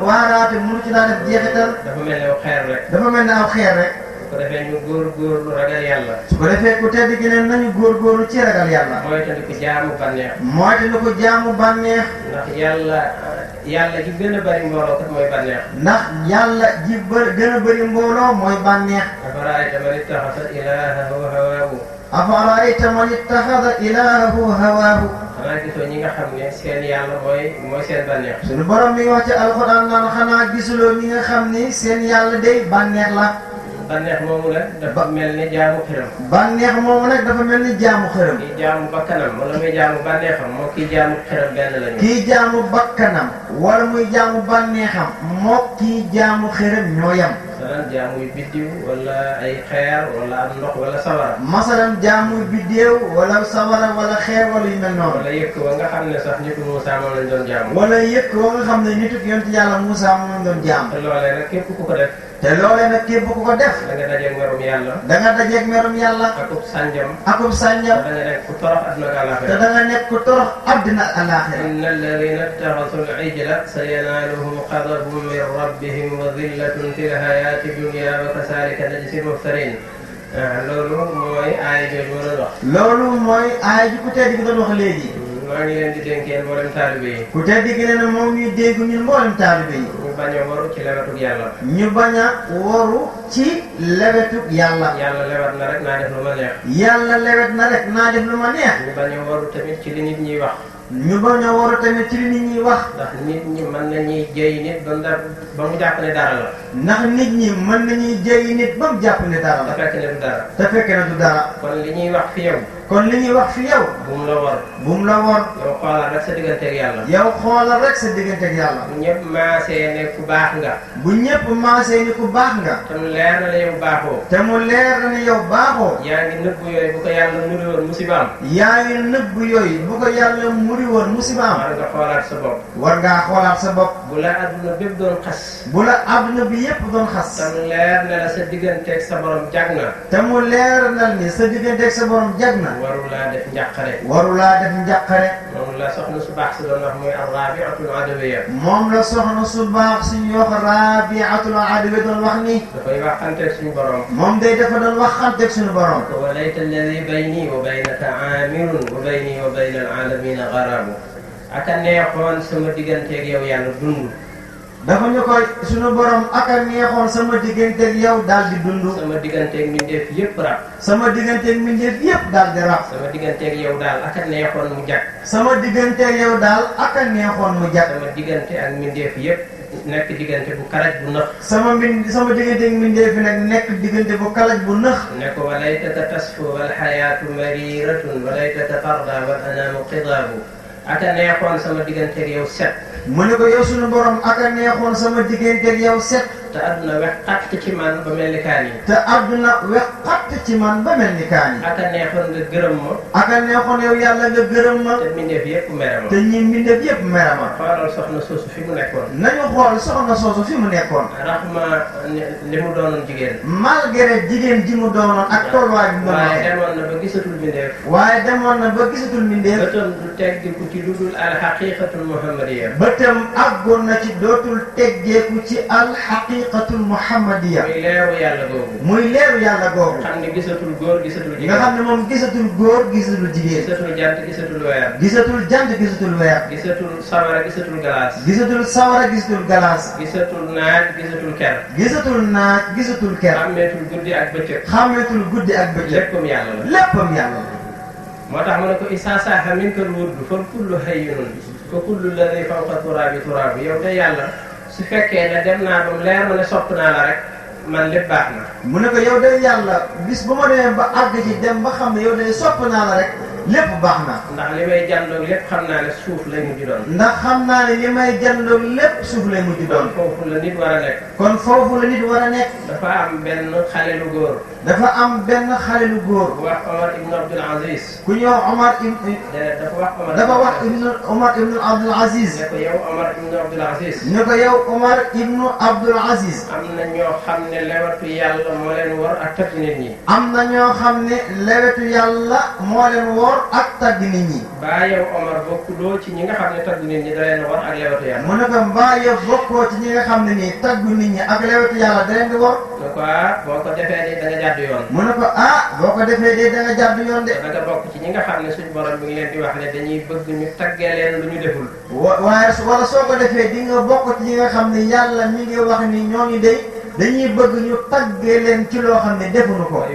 waaraate mënu ci taa def jeexital. dafa mel ne aw xeer rek. dafa mel ne aw xeer rek. su ko defee ñu góorgóorlu ragal yàlla. su ko defee ku tedd gi ne nañu góorgóorlu ci ragal yàlla. mooy te ko jaamu bànneex. mooy te ko jaamu bànneex. ndax yàlla ji gën a bëri mbooloo kat mooy bànneex. ndax yàlla ji gën a bëri mbooloo mooy bànneex. afaraayta man ittaxasa ilaahahu hawaahu. afaraayta man ittaxasa ilaahahu hawaahu. xanaa gisoo ñi nga xam ne seen yàlla mooy seen bànneex. suñu borom mi ngi wax ci alxuraan naan xanaa gisuloo ñi nga xam ni seen yàlla day bànneex la. bànneex moomu nag dafa mel ni jaamu xërëm. bànneex moomu nag dafa mel ni jaamu xërëm. kii jaamu bakkanam wala muy jaamu bànneexam moo kii jaamu xërëm benn lañu. kii jaamu bakkanam wala muy jaamu bànneexam moo kii jaamu xërëm ñoo yem. masalan jaamuy biddiw wala ay xeer wala am ndox wala sawara. masalan jaamuy biddeew wala sawara wala xeer wala yu mel noonu. wala yëkk wa nga xam ne sax nitu Moussa moom lañ doon jaamu. wala yëkk wa nga xam ne nitu yonent yàlla Moussa moom lañ doon jaamu. te loolee nag képp ku ko def. te loolee nag képp ku ko def. da nga dajeeg merum yàlla. da nga dajeeg merum yàlla. akub sànjam. akub sànjam. te da nga nekk ku torox àdduna ak àllaaxira. te da nga nekk ku torox àddina ak àllaaxira. inna alladina ittaxasu al-ijla sayanaaluhum xadabun min rabbihim wa dillatun fi l-hayaati dunya wa kazalika najzi al-muftarin. loolu mooy aaya jooju ma doon wax. loolu mooy aaya ji ku tedd gi doon wax léegi. maa ngi leen di dénkee mboolem taalibe yi. ku tedd gi nee na moom ñuy dégg ñun mboolem taalibe yi. ñu bañ a waru ci lewetug yàlla. ñu bañ a waru ci lewetug yàlla. yàlla lewet na rek naa def lu ma neex. yàlla lewet na rek naa def lu ma neex. ñu bañ a waru tamit ci li nit ñiy wax. ñu bañ a waru tamit ci li nit ñi wax. ndax nit ñi mën nañuy jëy nit ba mu jàpp ne dara la. ndax nit ñi mën nañuy jëy nit ba mu jàpp ne dara la. te fekk ne du dara. te fekk ne du dara. kon li ñuy wax fi yow. kon li ñuy wax fi yow. bu mu la war. bu mu la war. yow xoolal rek sa digganteeg yàlla. yow xoolal rek sa digganteeg yàlla. bu ñëpp maasee ne ku baax nga. bu ñëpp maasee ni ku baax nga. te mu leer na la yow baaxoo. te mu leer na ni yow baaxoo. yaa ngi nëbbu yooyu bu ko yàlla muri woon musibaam. yaa ngi nëbbu yooyu bu ko yàlla muri woon musibaam. war nga xoolaat sa bopp. war ngaa xoolaat sa bopp. bu la adduna bépp doon xas. bu la adduna bi yépp doon xas. te mu leer na la sa digganteeg sa borom jag na. te mu leer na ni sa digganteeg sa borom jag na. waru laa def njàqare. waru laa def njàqare. moom la soxna su baax si doon wax muy ar-Rabi'atul Adawiya. moom la soxna su baax suñu wax Rabi'atul Adawiya doon wax ni. dafay waxanteeg suñu borom. moom day dafa doon waxanteeg suñu borom. wa layta alladi bayni wa baynaka aamirun wa bayni wa bayna al-aalamiina garaabu. aka neexoon sama digganteeg yow yàlla dund. dafa ñu koy suñu borom aka neexoon sama digganteeg yow daal di dund. sama digganteeg mbindeef yépp rab. sama digganteeg mbindeef yépp daal di rab. sama digganteeg yow daal aka neexoon mu jag. sama digganteeg yow daal aka neexoon mu jag. sama diggante ak mbindeef yépp nekk diggante bu karaj bu nëx. sama digganteeg mbindeef yi nag nekk diggante bu kalaj bu nëx. ne ko walaytaka tasfu wal xayaatu mariratun walaytaka tarda wal anaamu qidaabu. aka neexoon sama digganteeg yow set. mu ne ko yow suñu borom aka neexoon sama digganteeg yow set. te àdduna wex xatt ci man ba mel ni kaan yi. te àdduna wex xatt ci man ba mel ni kaan yi. aka neexoon nga gërëm ma. aka neexoon yow yàlla nga gërëm ma. te mbindeef yépp mere ma. te ñi mbindeef yépp mere ma. xoolal soxna soosu fi mu nekkoon. nañu xool soxna soosu fi mu nekkoon. raxma li mu doonoon jigéen. malgré jigéen ji mu doonoon ak tolluwaay bi mu doon. waaye demoon na ba gisatul mbindeef. waaye demoon na ba gisatul mbindeef. bëtam du teggiku ci lu dul alxaqiqatul muhammadiya. bëtam àggoon na ci dootul teggeeku ci alxaqiqatul muhammadiya. muy leeru yàlla googu. muy leeru yàlla googu. xam ne gisatul góor gisatul jigéen. nga xam ne moom gisatul góor gisatul jigéen. gisatul jant gisatul weer. gisatul jant gisatul weer. gisatul sawara gisatul galaas. gisatul sawara gisatul galaas. gisatul naaj gisatul ker. gisatul naaj gisatul ker. xàmmeetul guddi ak bëccëg. xàmmeetul guddi ak bëccëg. léppam yàlla la. léppam yàlla la. moo tax mu ne ko isaa saaxa min kal wurdu fa kullu hayyinun fa kullu lladi fawqa turaabi turaabu. yow de yàlla su fekkee ne dem naa ba mu leer ma ne sopp naa la rek man lépp baax na. mu ne ko yow de yàlla bis bu ma demee ba àgg ci dem ba xam ne yow de sopp naa la rek lépp baax na. ndax li may jàndoog lépp xam naa ne suuf lay mujj doon. ndax xam naa ne li may jàndoog lépp suuf lay mujj doon. kon foofu la nit war a nekk. kon foofu la nit war a nekk. dafa am benn xale lu góor. dafa am benn xale lu góor. bu wax Omar ibn Abdul Aziz. ku ñëw Omar ibn. dafa wax Omar. dafa wax Omar ibn Abdul Aziz. ne ko yow Omar ibn Abdul Aziz. ne ko yow Omar ibn Abdul Aziz. am na ñoo xam ne lewatu yàlla moo leen war ak tëj nit ñi. am na ñoo xam ne lewetu yàlla moo leen wor wor ak tagg nit ñi. mbaa yow Omar bokkuloo ci ñi nga xam ne tagg nit ñi da leen war ak lewatu yàlla. mu ne ko mbaa yow bokkoo ci ñi nga xam ne nii taggu nit ñi ak lewatu yàlla da leen di wor. mu ne ko boo ko defee de da nga jàdd yoon. mu ne ko boo ko defee de da nga jàdd yoon de. da nga bokk ci ñi nga xam ne suñu borom bi ngi leen di wax ne dañuy bëgg ñu taggee leen lu ñu deful. waaye wala soo ko defee di nga bokk ci ñi nga xam ne yàlla mi ngi wax ni ñooñu de dañuy bëgg ñu taggee leen ci loo xam ne defuñu ko.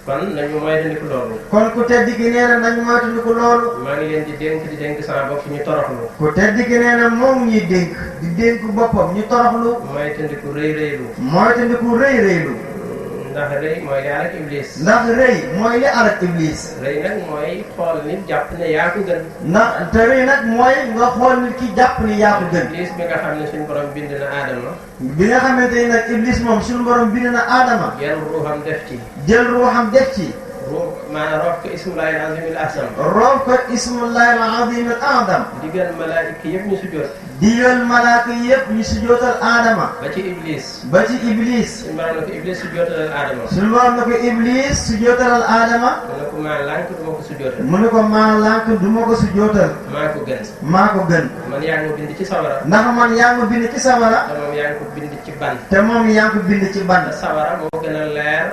kon nañu moytandiku loolu. kon ku tedd gi nee na nañu moytandiku loolu. maa ngi leen di dénk sama bopp ñu toroxlu. ku tedd gi nee na moom ñuy dénk di dénk boppam ñu toroxlu. moytandiku rëy rëylu. moytandiku rëy rëylu. ndax rëy mooy li alak iblis. ndax rëy mooy li alak iblis. rëy nag mooy xool nit jàpp ne yaa ko gën. te rëy nag mooy nga xool nit ki jàpp ni yaa ko gën. iblis bi nga xam ne suñu borom bind na aadama. bi nga xamante ni nag iblis moom suñu borom bind na aadama. jël ruuxam def ci. jël ruuxam def ci. maanaam roof ko ismullahi al-azim al-ahsam. roof ko ismullahi al-azim al-a'zam. digal malaayika yëpp ñu sujjoot. digal malaaka yëpp ñu sujjootal aadama. ba ci iblis. ba ci iblis. suñu borom na ko iblis sujjootalal aadama. suñu borom na ko iblis sujjootalal aadama. mu ne ko maa lànk du ma ko sujjootal. mu ne ko maa lànk du ma ko sujjootal. maa ko gën. maa ko gën. man yaa ngi ko bind ci sawara. ndax man yaa ngi ko bind ci sawara. te moom yaa ngi ko bind ci ban. te moom yaa ngi ko bind ci ban. sawara moo gën a leer.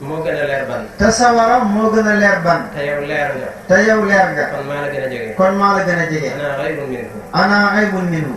moo gën a leer ban. te sawara moo gën a leer ban. te yow leer nga. te yow leer nga. kon maa la gën a jege. kon maa la gën a jege. ana xayrun minhu. ana xayrun minhu.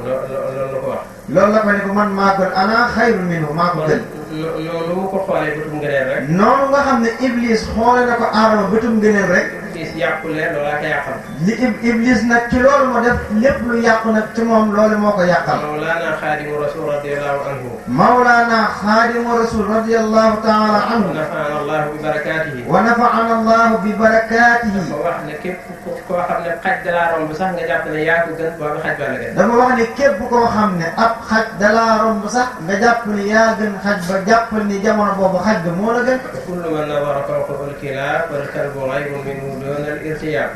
loolu la ko wax. loolu la ko ne ko man maa gën ana xayrun minhu maa ko gën. noonu mu ko xoolee bëtum ngëneel rek. noonu nga xam ne iblis xoole na ko aadama bëtum ngëneel rek. iblis yàqu leen loolaa ko yàqal. li iblis nag ci loolu moo def lépp lu yàqu nag ci moom loolu moo ko yàqal. Mawlana Xaadimu Rasul radiyallahu anhu. Mawlana Xaadimu Rasul radiyallahu taala anhu. wa nafaana allahu bi barakaatihi. wa nafaana allahu bi barakaatihi. dafa wax ne képp koo xam ne xaj dalaa romb sax nga jàpp ne yaa ko gën boobu xaj ba la gën. dafa wax ne képp koo xam ne ab xaj dalaa romb sax nga jàpp ne yaa gën xaj ba jàppal ni jamono boobu xaj ba moo la gën. kullu man nadara fawqa al-kilaab wal kalbu ghaybun minhu duna al-irtiyaab.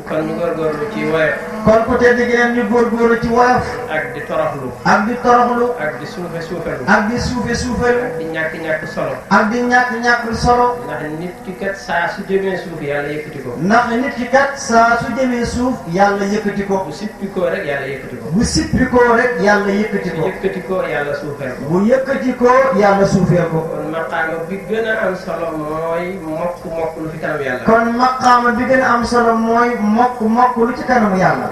kon ñu góorgóorlu ci woyof. kon ku tedd gi leen ñu góorgóorlu ci woyof. ak di toroxlu. ak di toroxlu. ak di suufe suufelu. ak di suufe suufelu. ak di ñàkk solo. ak di ñàkk solo. ndax nit ki kat saa su jëmee suuf yàlla yëkkati ko. ndax nit ki kat saa su jëmee suuf yàlla yëkkati ko. bu sippikoo rek yàlla yëkkati ko. bu sippikoo rek yàlla yëkkati ko. bu yëkkati ko yàlla suufeel ko. bu yëkkati ko yàlla suufeel ko. kon maqaama bi gën a am solo mooy mokk lu fi kanam yàlla. kon maqaama bi gën a am solo mooy mokk lu ci kanamu yàlla.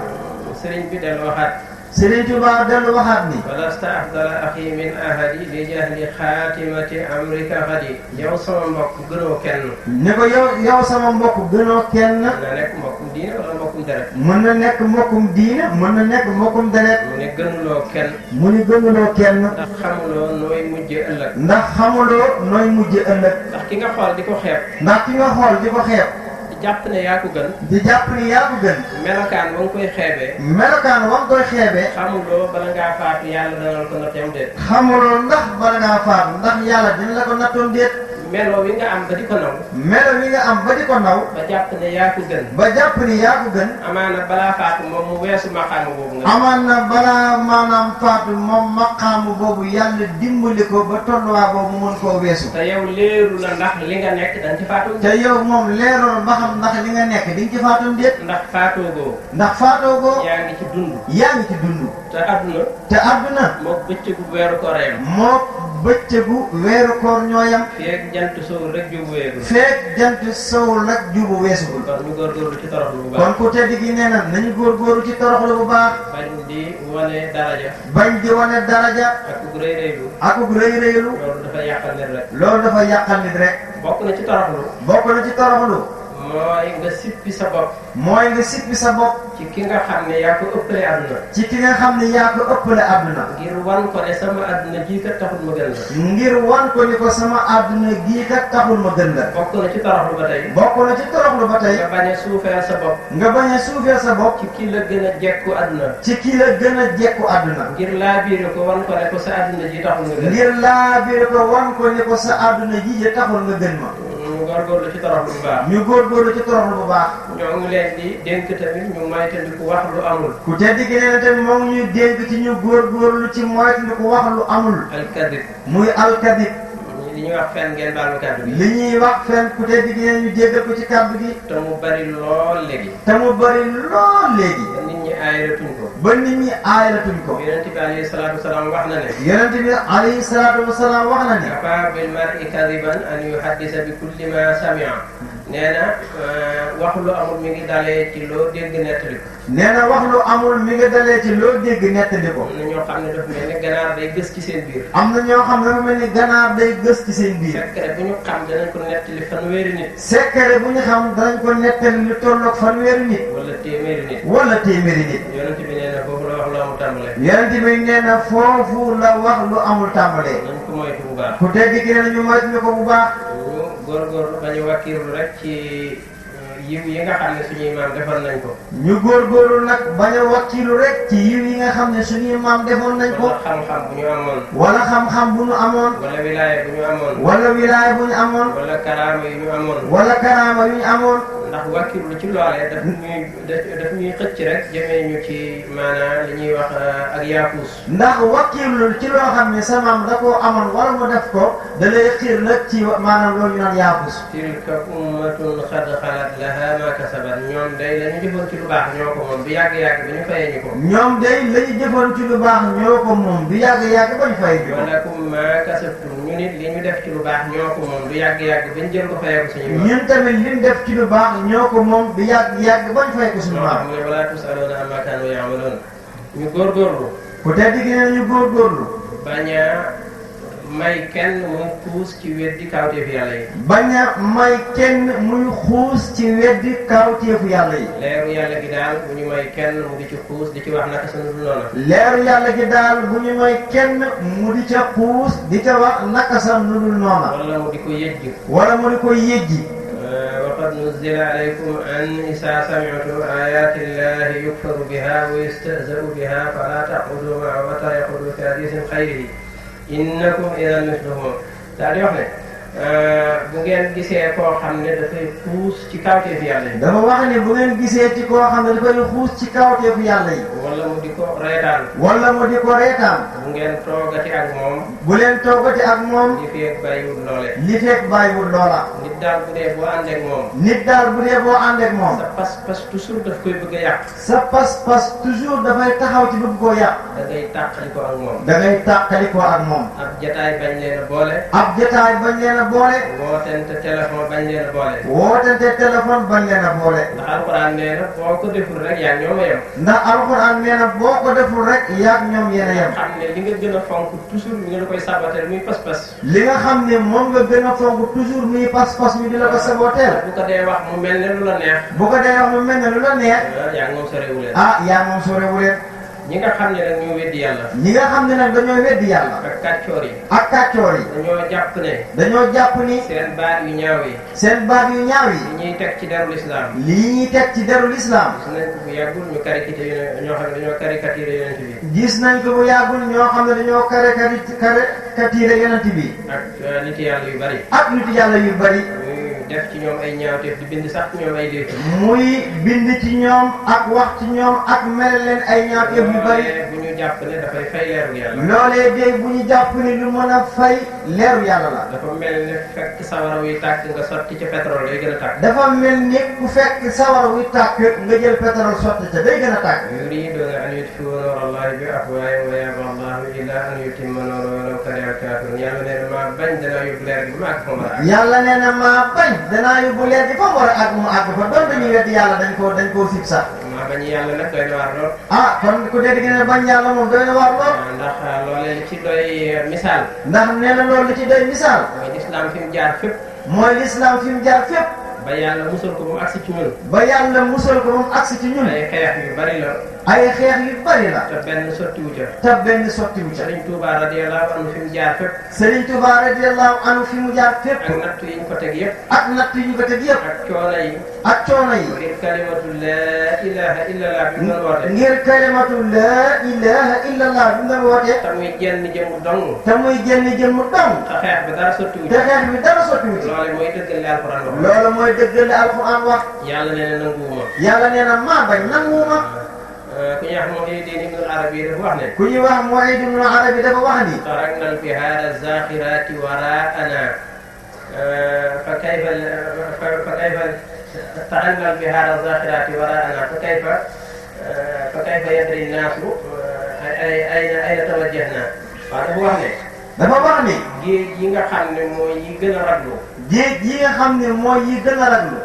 sëriñ bi dellu waxaat. Sëriñ Tuubaa dellu waxaat ni. walasta afdala axi min ahadi li jahli xaatimati amrika xadi. yow sama mbokk gënoo kenn. ne ko yow sama mbokk gënoo kenn. mën na nekk mbokkum diine wala mbokkum deret. mën na nekk mbokkum diine mën na nekk mbokkum deret. mu ne gënuloo kenn. mu ne gënuloo kenn. ndax xamuloo nooy mujje ëllëg. ndax xamuloo nooy mujje ëllëg. ndax ki nga xool di ko xeeb. ndax ki nga xool di ko xeeb. jàpp ne yaa ko gën. di jàpp ni yaa ko gën. melokaan ba nga koy xeebee. melokaan ba nga koy xeebee. xamuloo bala ngaa faatu yàlla dana ko natteem déet. xamuloo ndax bala ngaa faatu ndax yàlla dina la ko nattoon déet. melo wi nga am ba di ko naw. melo wi nga am ba di ko naw. ba jàpp ne yaa ko gën. ba jàpp ni yaa ko gën. amaana balaa faatu moom mu weesu maqaama boobu nga. amaan na balaa maanaam faatu moom maqaamu boobu yàlla dimbali ko ba tolluwaa boobu mu mën koo weesu. te yow leeru la ndax li nga nekk dañ ci faatu. te yow moom leeroon ba xam ndax li nga nekk di nga ci faatoon déet. ndax faatoogoo. ndax faatoogoo. yaa ngi ci dund. yaa ngi ci dund. te adduna. te adduna. moo bëccëgu weeru koor yam. moo bëccëgu weeru koor ñooyam. feeg jant sowul rek jubu weegul. feeg jant sowul rek jubu weesuwul. kon ñu góorgóorlu ci toroxlu bu baax. kon ku tedd gi nee na nañu góorgóorlu ci toroxlu bu baax. bañ di wane daraja. bañ di wane daraja. akuk rëy rëylu. akuk rëy rëylu. loolu dafa yàqal nit rek. loolu dafa yàqal nit rek. bokk na ci toroxlu. bokk na ci toroxlu. mooy nga sippi sa bopp. mooy nga sippi sa bopp. ci ki nga xam ne yaa ko ëppale àdduna. ci ki nga xam ne yaa ko ëppale àdduna. ngir wan ko ne sama àdduna jii kat taxul ma gën la. ngir wan ko ni ko sama àdduna gii kat taxul ma gën la. bokk na ci toroxlu ba tey. bokk na ci toroxlu ba tey. nga bañ a suufeel sa bopp. nga bañ a suufeel sa bopp. ci ki la gën a jekku àdduna. ci ki la gën a jekku àdduna. ngir laa biir ko wan ko ne ko sa àdduna ji taxul nga gën. ngir laa biir ko wan ko ni ko sa àdduna ji taxul nga gën ma. ñu góorgóorlu ci toroxlu bu baax. ñu góorgóorlu ci toroxlu bu baax. ñoo ngi leen di dénk tamit ñu moytandiku wax lu amul. ku tedd gi nee na tamit moom ñuy dénk ci ñu góorgóorlu ci moytandiku wax lu amul. alkadib. muy alkadib. li ñuy wax fen ngeen baal ma kàddu gi. li ñuy wax fen ku tedd gi ñu jéggal ko ci kàddu gi. te mu bari lool léegi. te mu bari lool léegi. ba nit ñi aayalatuñ ko. ba nit ñi aayalatuñ ko. yonent bi alayhi salaatu wasalaam wax na ne. yonent bi alayhi salaatu wasalaam wax na ne. kafaa bil mar'i kadiban an yuhaddisa bi kulli ma sami'a. nee na wax lu amul mi ngi dalee ci loo dégg nettali ko. nee na wax lu amul mi ngi dalee ci loo dégg nettali ko. am na ñoo xam ne dafa mel ni ganaar day gës ci seen biir. am na ñoo xam ne dafa mel ni ganaar day gës ci seen biir. secret bu ñu xam danañ ko nettali fanweeri nit. secret bu ñu xam danañ ko nettali lu tolloog fanweeri nit. wala téeméeri nit. wala téeméeri nit. yonent bi nee na foofu la wax lu amul tàmbalee. yonent bi nee na foofu la wax lu amul tàmbalee. nañ ko moytu bu baax. ku tedd gi nee na ñu moytu ko bu baax. ñu góorgóorlu bañu wàkkiirlu rek ci yiw yi nga xam ne suñuy maam defoon nañ ko. ñu góorgóorlu nag bañ a wakkilu rek ci yiw yi nga xam ne suñuy maam defoon nañ ko. wala xam-xam bu ñu amoon. wala xam-xam bu ñu amoon. wala wilaaya bu ñu amoon. wala wilaaya bu ñu amoon. wala karaama yu ñu amoon. wala karaama yu ñu amoon. ndax wàkkirlu ci loolee daf ñuy xëcc rek jëmee ñu ci maanaam li ñuy wax ak yaakuus. ndax wakkilu ci loo xam ne sa maam da koo amoon wala mu def ko da lay xiir nag ci maanaam loolu ñu naan yaakuus. tilka ummatun qad xalat laha ma kasabat ñoom day la ñu jëfoon ci lu baax ñoo ko moom bi yàgg-yàgg bi ñu fayee ñu ko. ñoom day la ñu jëfoon ci lu baax ñoo ko moom bi yàgg-yàgg ba ñu fayee ñu ko. walakum ma kasabtum ñu nit li ñu def ci lu baax ñoo ko moom bi yàgg-yàgg ba ñu jël ko fayee ko suñu maam. ñun tamit li ñu def ci lu baax ñoo ko moom bi yàgg-yàgg ba ñu fayee ko suñu maam. mu ne wala tusaluuna ammaa kaanu ya'maluun ñu góorgóorlu. ku tedd gi nee ñu góorgóorlu. bañ a may kenn muy xuus ci weddi kawteefu yàlla yi. bañ a may kenn muy xuus ci weddi kawteefu yàlla yi. leeru yàlla gi daal bu ñu may kenn mu di ci xuus di ci wax naka sa nudul noona. leeru yàlla gi daal bu ñu may kenn mu di ca xuus di ca wax naka sa nudul noona. wala mu di ko yëjji. wala mu di ko yëjji. وقد نزل عليكم أن إذا سمعتم آيات الله يكفر بها ويستهزأ بها فلا تقعدوا معه حتى يقولوا في حديث غيره إنكم إذا مثلهم. daal di wax ne bu ngeen gisee koo xam ne dafay xuus ci kawteefu yàlla yi. dafa wax ne bu ngeen gisee ci koo xam ne dafay xuus ci kawteefu yàlla yi. wala mu di ko reetaan. wala mu di ko reetaan. bu ngeen toogati ak moom. bu leen toogati ak moom. li fekk bàyyiwul loole. li fekk bàyyiwul loola. nit daal bu dee boo ànd ak moom. nit daal bu dee boo ànd ak moom. sa pas-pas toujours daf koy bëgg a yàq. sa pas-pas toujours dafay taxaw ci bëgg koo yàq. da ngay tàqali ko ak moom. da ngay tàqali ko ak moom. ab jataay bañ leen a boole. ab jataay bañ leen a boole. wootente téléphone bañ leen a boole. wootente téléphone bañ leen a boole. ndax alxuraan nee na boo ko deful rek yaa ñoom a yem. ndax alxuraan nee na boo ko deful rek yaa ñoom yéen a yem. xam ne li nga gën a fonk toujours mi nga la koy sabateel muy pas-pas. li nga xam ne moom nga gën a fonk toujours muy pas-pas mi di la ko saboteel. bu ko dee wax mu mel ne lu la neex. bu ko dee wax mu mel ne lu la neex. yaa ngi moom sorewuleen. yaa moom sorewuleen. ñi nga xam ne nag ñoo weddi yàlla. ñi nga xam ne nag dañoo weddi yàlla. ak kàccoor yi. ak kàccoor yi. dañoo jàpp ne. dañoo jàpp ni. seen baat yu ñaaw yi. seen baat yu ñaaw yi. li ñuy teg ci derul islam. lii ñuy teg ci derul islam. gis nañ ko bu yàggul ñu caricature ñoo xam ne dañoo caricature yonent bi. gis nañ ko bu yàggul ñoo xam ne dañoo caricature yonent bi. ak nit yàlla yu bari. ak nit yàlla yu bari. def ci ñoom ay ñaawteef di bind sax ci ñoom ay léegi. muy bind ci ñoom ak wax ci ñoom ak mel leen ay ñaawteef yu bari. bu ñu jàpp ne dafay fay leeru yàlla. loolee de bu ñu jàpp ni lu mën a fay leeru yàlla la. dafa mel ne fekk sawara wuy tàkk nga sotti ci pétrole day gën a tàkk. dafa mel ni ku fekk sawara wuy tàkk nga jël pétrole sotti ca day gën a tàkk. yuriiduuna an yutfi'uu nuura Allaahi bi afwaahihim wa ya'baa Allaahu illaa an yutimma nuurahu walaw kariha al-kaafiruun. yàlla nee na maa bañ danaa yóbbu leer gi ba mu àgg fa mu war a àgg. yàlla nee na maa bañ danaa yóbbu leer gi fa mu war a àgg mu àgg fa doon dañuy weddi yàlla dañ koo sib sax. maa bañ yàlla nag doy na waar lool. kon ku dee di ngeen bañ yàlla moom doy na waar lool. ndax loolee li ci doy misaal. ndax nee na loolu li ci doy misaal. mooy lislaam fi mu jaar fépp. mooy lislaam fi mu jaar fépp. ba yàlla musal ko ba mu agsi ci ñun. ba yàlla musal ko ba mu agsi ci ñun. ay xeex yu bari la. ay xeex yu bari la. te benn sottiwu ca. te benn sottiwu ca. Serigne Touba radiyallahu anhu fi mu jaar fépp. Serigne Touba radiyallahu anhu fi mu jaar fépp. ak natt yi ñu ko teg yëpp. ak natt yi ñu ko teg yëpp. ak coono yi. ak coono yi. ngir kalimatu laa ilaha illallah bi mu doon woote. ngir kalimatu laa ilaha illallah bi mu doon woote. te muy jenn jëmm dong. te muy jenn jëmm dong. te xeex bi dara sottiwu ca. te xeex bi dara sottiwu ca. loolu mooy dëggale alxuraan wax. loolu mooy dëggale alxuraan wax. yàlla nee na nanguwuma. yàlla nee na maa bañ nanguwuma. ku ñuy wax Muhyiddin Ibn Arabi dafa wax ne. ku ñuy wax Muhyiddin Ibn Arabi dafa wax ni. tarakna al-bihaara az-zaaxiraati waraa'anaa fa kayfa tarakna al-bihaara az-zaaxiraati waraa'anaa fa kayfa yadri an-naasu ayna tawajjahnaa. waaw dafa wax ne. dafa wax ni. géej yi nga xam ne mooy yi gën a raglu. géej yi nga xam ne mooy yi gën a raglu.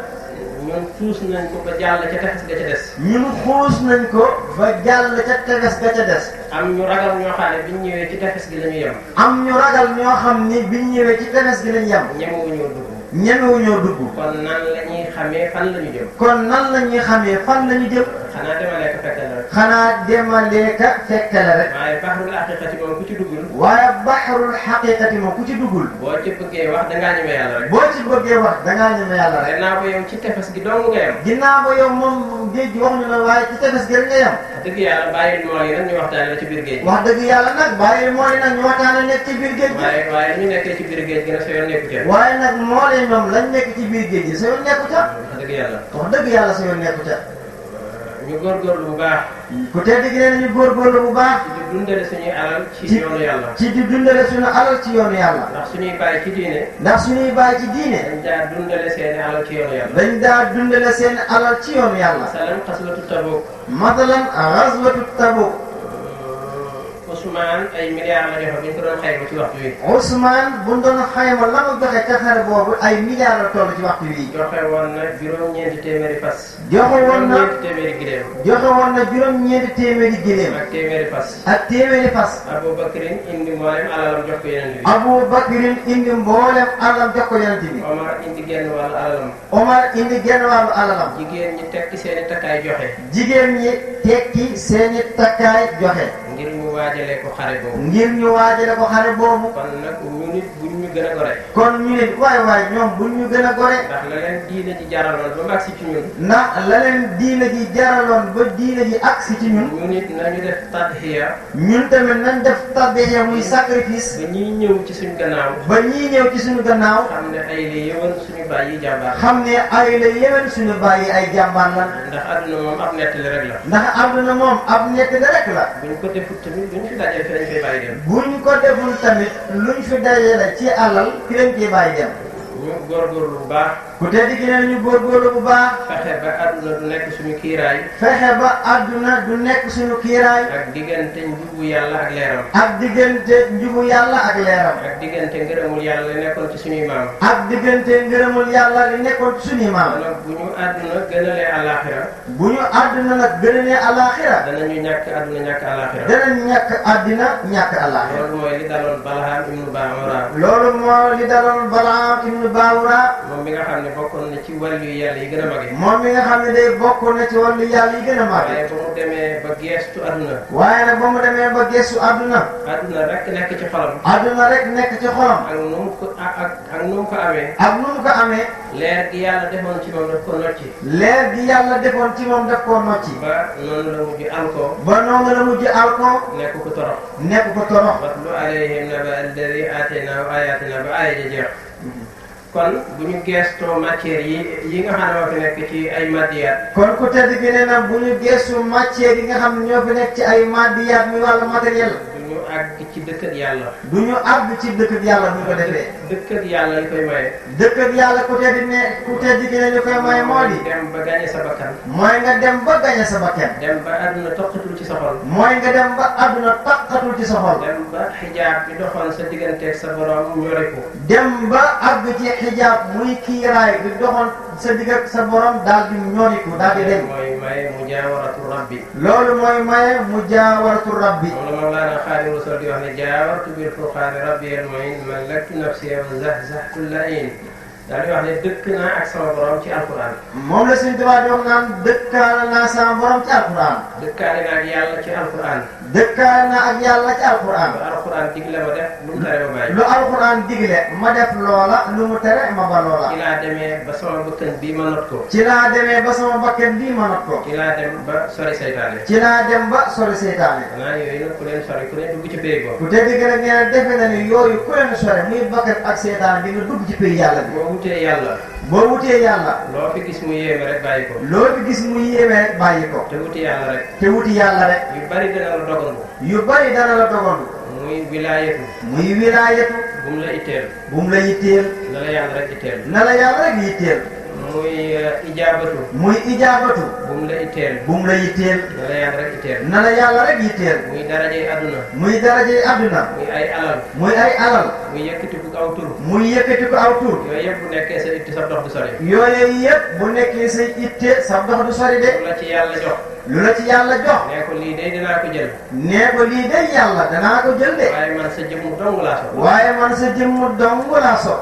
ñun xuus nañ ko ba jàll ca tefes ga ca des. ñun xuus nañ ko ba jàll ca tefes ga ca des. am ñu ragal ñoo xam ne biñ ñëwee ci tefes gi la ñu yem. am ñu ragal ñoo xam ni biñ ñëwee ci tefes gi lañ yem. ñemewuñoo dugg. ñemewuñoo dugg. kon nan la ñuy xamee fan la ñu jëm. kon nan la ñuy xamee fan la ñu jëm. xanaa demalee ko fekke la rek. xanaa demalee ka fekke la rek. waaye baxrul haqiqati moom ku ci duggul. waaye baxrul haqiqati moom ku ci duggul. boo ci bëggee wax dangaa ñeme yàlla rek. boo ci bëggee wax dangaa ñeme yàlla rek. gannaaw ba yow ci tefes gi dong nga yem. ginnaaw ba yow moom géej gi wax ñu la waaye ci tefes gi rek nga yem. dëgg yàlla bàyyil mool yi nag ñu waxtaane la ci biir géej gi. wax dëgg yàlla nag bàyyil mool yi nag ñu waxtaane nekk ci biir géej gi. waaye ñu nekkee ci biir géej gi nag sa yoon nekku ca. waaye nag mool yi ñoom lañ nekk ci biir géej gi sa yoon nekku ca. wax dëgg yàlla. wax dëgg yàlla sa yoon nekku ca. ñu góorgóorlu bu baax. ku tedd gi nee nañu góorgóorlu bu baax. ci di dundale suñuy alal ci yoonu yàlla. ci di dundale suñu alal ci yoonu yàlla. ndax suñuy bàyyi ci diine. ndax suñuy bàyyi ci diine. dañ daa dundale seeni alal ci yoonu yàlla. dañ daa dundale seen alal ci yoonu yàlla. masalan xaswatu Tabuk. masalan xaswatu Tabuk. Ousmane ay milliards la joxe bu ñu ko doon xayma ci waxtu wi. Ousmane bu ñu doon xayma la mu joxe ca xare boobu ay milliards la toll ci waxtu wi. joxe woon na juróom-ñeenti téeméeri fas. joxe woon na juróom-ñeenti téeméeri gileem. joxe woon na juróom-ñeenti téeméeri gileem. ak téeméeri fas. ak téeméeri fas. Abu Bakrin indi mboolem alalam jox ko yeneen bi. Abu Bakrin indi mboolem alalam jox ko yeneen bi. Omar indi genn wàllu alalam. Omar indi genn wàllu alalam. jigéen ñi tekki seeni takkaay joxe. jigéen ñi tekki seeni takkaay joxe. ngir ñu waajalee ko xare boobu. ngir ñu waajale ko xare boobu. kon nag ñu nit buñ ñu gën a gore. kon ñu nit waay ñoom buñ ñu gën a gore. ndax la leen diine ji jaraloon ba mu agsi ci ñun. ndax la leen diine ji jaraloon ba diine ji agsi ci ñun. ñu nit nañu def tadhiya. ñun tamit nañ def tadhiya muy sacrifice. ba ñiy ñëw ci suñu gannaaw. ba ñii ñëw ci suñu gannaaw. xam ne ay la yëwan suñu bàyyi jàmbaar. xam ne ay la yéwén suñu bàyyi ay jàmbaar la. ndax àdduna moom ab nettali rek la. ndax àdduna moom ab nettali rek la. buñ ko defut tamit duñ fi dajee fi lañ koy bàyyi dem. buñ ko deful tamit luñ fi dajale ci alal fi lañ koy bàyyi dem. ñu góorgóorlu bu baax. ku tedd gi ne ñu góorgóorlu bu baax. fexe ba àdduna du nekk suñu kiiraay. fexe ba àdduna du nekk suñu kiiraay. ak diggante njubu yàlla ak leeram. ak diggante njubu yàlla ak leeram. ak diggante ngërëmul yàlla li nekkoon ci suñuy maam. ak diggante ngërëmul yàlla li nekkoon ci suñuy maam. nag bu ñu àdduna gënalee àllaaxira. bu ñu àdduna nag gënalee àllaaxira. danañu ñàkk àdduna ñàkk àllaaxira. danañ ñàkk àddina ñàkk àllaaxira. loolu mooy li daloon Balaam ibnu Baamura. loolu moo li daloon Balaam ibnu Baawura. moom mi nga xam ne bokkoon na ci wàllu yàlla yi gën a mage. moom mi nga xam ne day bokk na ci wàllu yàlla yi gën a màgg. waaye ba mu demee ba geestu àdduna. waaye nag ba mu demee ba gëstu àdduna. àdduna rek nekk ci xolam. àdduna rek nekk ci xolam. ak nu mu ko ak nu mu ko amee. ak nu mu ko amee. leer gi yàlla defoon ci moom daf ko nocci. leer gi yàlla defoon ci moom daf koo nocci. ba noonu la mujj alko. ba noonu la mujj alko. nekk ko torox. nekk ko torox. watlu alayhim naba alladi aataynaahu ayatina ba aaya ja jeex. kon bu ñu geestoo matière yi nga xam ne moo fi nekk ci ay madiyaat. kon ku tedd gi nee na bu ñu gestu matière yi nga xam ne ñoo fi nekk ci ay madiyaat muy wàllu matériel. du ñu àgg ci dëkk yàlla. du ñu àgg ci dëkk yàlla bu ñu ko defee. dëkk yàlla li koy maye. dëkk yàlla ku tedd gi ne li koy maye moo di. dem ba gañe sa bakkan. mooy nga dem ba gañe sa bakkan. dem ba àdduna toqatul ci sa xol. mooy nga dem ba àdduna toqatul ci sa xol. dem ba xijaab bi doxoon sa digganteeg sa borom ñoriku. dem ba àgg ci xijaab muy kiiraay bi doxoon sa digg ak sa borom daal di ñoriku daal di dem. mooy maye mujaawaratu rabbi. loolu mooy maye mujaawaratu rabbi. moom la Mawlaana Xaadimu Rasuul di wax ne jaawartu bil furqaani rabbi al mu'in mallaktu nafsi wa zahzahtu al-la'iin. daal di wax ne dëkk naa ak sama borom ci alquran. moom la suñu tubaab di wax naan dëkkaale naa sama borom ci alquran. dëkkaale naa ak yàlla ci alquran. dëkkaale naa ak yàlla ci alquran. lu alquran digle ma def lu mu tere ma bàyyi. lu alquran digle ma def loola lu mu tere ma ba loola. ci laa demee ba sama bakkan bii ma not ko. ci laa demee ba sama bakkan bii ma not ko. ci laa dem ba sori seytaane. ci laa dem ba sori seytaane. xanaa yooyu nag ku leen sori ku ne dugg ci pays boobu. ku tedd gi nag nee na defe na ni yooyu ku leen sori muy bakkan ak seytaane bi nga dugg ci pays yàlla bi. boo wutee yàlla. boo wutee yàlla. loo fi gis mu yéeme rek bàyyi ko. loo fi gis mu yéeme rek bàyyi ko. te wuti yàlla rek. te wuti yàlla rek. yu bari dana la dogandu. yu bari dana la dogandu. muy wilaayatu. muy wilaayatu. bu mu la itteel. bu mu la yitteel. na la yàlla rek itteel. na la yàlla rek yitteel. muy ijaabatu. muy ijaabatu. bu mu la itteel. bu mu la yitteel. na la yàlla rek itteel. na la yàlla rek yitteel. muy darajey adduna. muy darajey adduna. muy ay alal. muy ay alal. muy yëkkati ko aw tur. muy yëkkati ko aw tur. yooyu yëpp bu nekkee sa itte sa dox du sori. yooyu yëpp bu nekkee sa itte sa dox du sori de. lu la ci yàlla jox. lu la ci yàlla jox. nee ko lii de dinaa ko jël. nee ko lii de yàlla danaa ko jël de. waaye man sa jëmm dong laa so. waaye man sa jëmm dong laa so.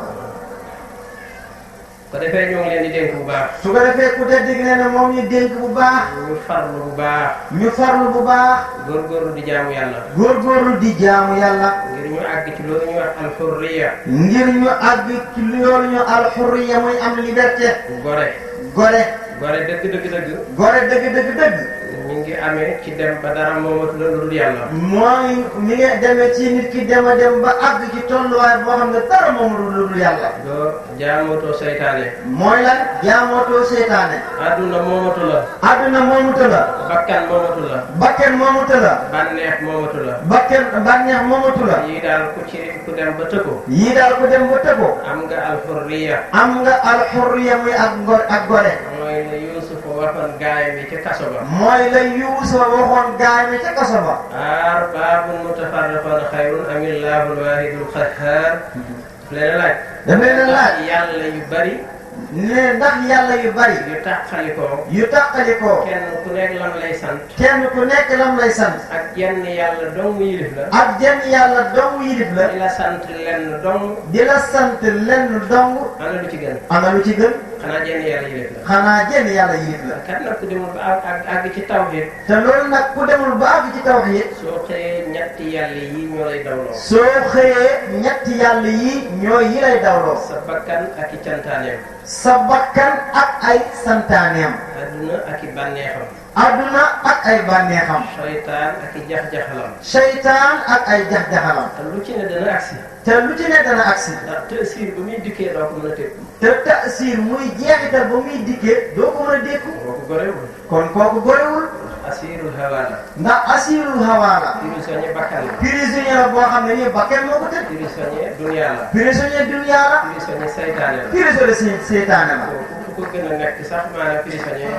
ko defee ñoo ngi leen di dénk bu baax. su ko defee ku tedd gi nee na moom ñu dénk bu baax. ñu farlu bu baax. ñu farlu bu baax. góorgóorlu di jaamu yàlla. góorgóorlu di jaamu yàlla. ngir ñu àgg ci loolu ñuy wax alxurriya. ngir ñu àgg ci loolu ñu alxurriya muy am liberté. gore. gore. gore dëgg dëgg dëgg. gore dëgg dëgg dëgg. ñu ngi amee ci dem ba dara moomatu la lu dul yàlla. mooy mi nga demee ci nit ki dem a dem ba àgg ci tolluwaay boo xam ne dara moomatu lu dul yàlla. doo jaamootoo seytaane. mooy lan jaamootoo seytaane. adduna moomatu la. adduna moomatu la. bakkan moomatu la. bakken moomatu la. bànneex moomatu la. bànneex moomatu la. yii daal ku dem ba tëkko. yii daal ku dem ba tëkko. am nga alxurriya. am nga alxurriya muy ak gore. mooy la Yuusuf waxoon gaay mi ca kaso ba. mooy la Yuusuf waxoon gaay mi ca kaso ba. arbaabun mutafarriquun xayrun amillaahu alwaahidul qahhaar. leen laaj. daf leen laaj yàlla yu bari. ne ndax yàlla yu bari. yu tàqalikoo. yu tàqalikoo. kenn ku nekk lam lay sant. kenn ku nekk lam lay sant. ak jenn yàlla dong yilif la. ak jenn yàlla dong yilif la. di la sant lenn dong. di la sant lenn dong. ana lu ci gën. ana lu ci gën. xanaa jenn yàlla yilif la. xanaa jenn yàlla yilif la. kat nag ku demul ba àgg ci tawhid. te loolu nag ku demul ba àgg ci tawhid. soo xëyee ñetti yàlla yi ñoo lay dawloo. soo xëyee ñetti yàlla yi ñoo yi lay dawloo. sa bakkan ak i cantaaneem. sa bakkan ak ay santaaneem. adduna ak i bànneexam. adduna ak ay bànneexam. seytaan ak i jax-jaxalam. seytaan ak ay jax-jaxalam. te lu ci ne dana agsi. te lu ci ne dana agsi. ndax tasiir ba muy dikkee doo ko mën a tëgg. te tasiir muy jeexital ba muy dikkee doo ko mën a dékku. kooku gorewul. kon kooku gorewul. asiirul hawaala. ndax asiirul hawaala. prisonnier bakkan la. prisonnier la boo xam ne nii bakkan moo ko tëj. prisonnier dunya la. prisonnier dunya la. prisonnier seytaane la. prisonnier seytaane la. ku ko gën a nekk sax maanaam prisonnier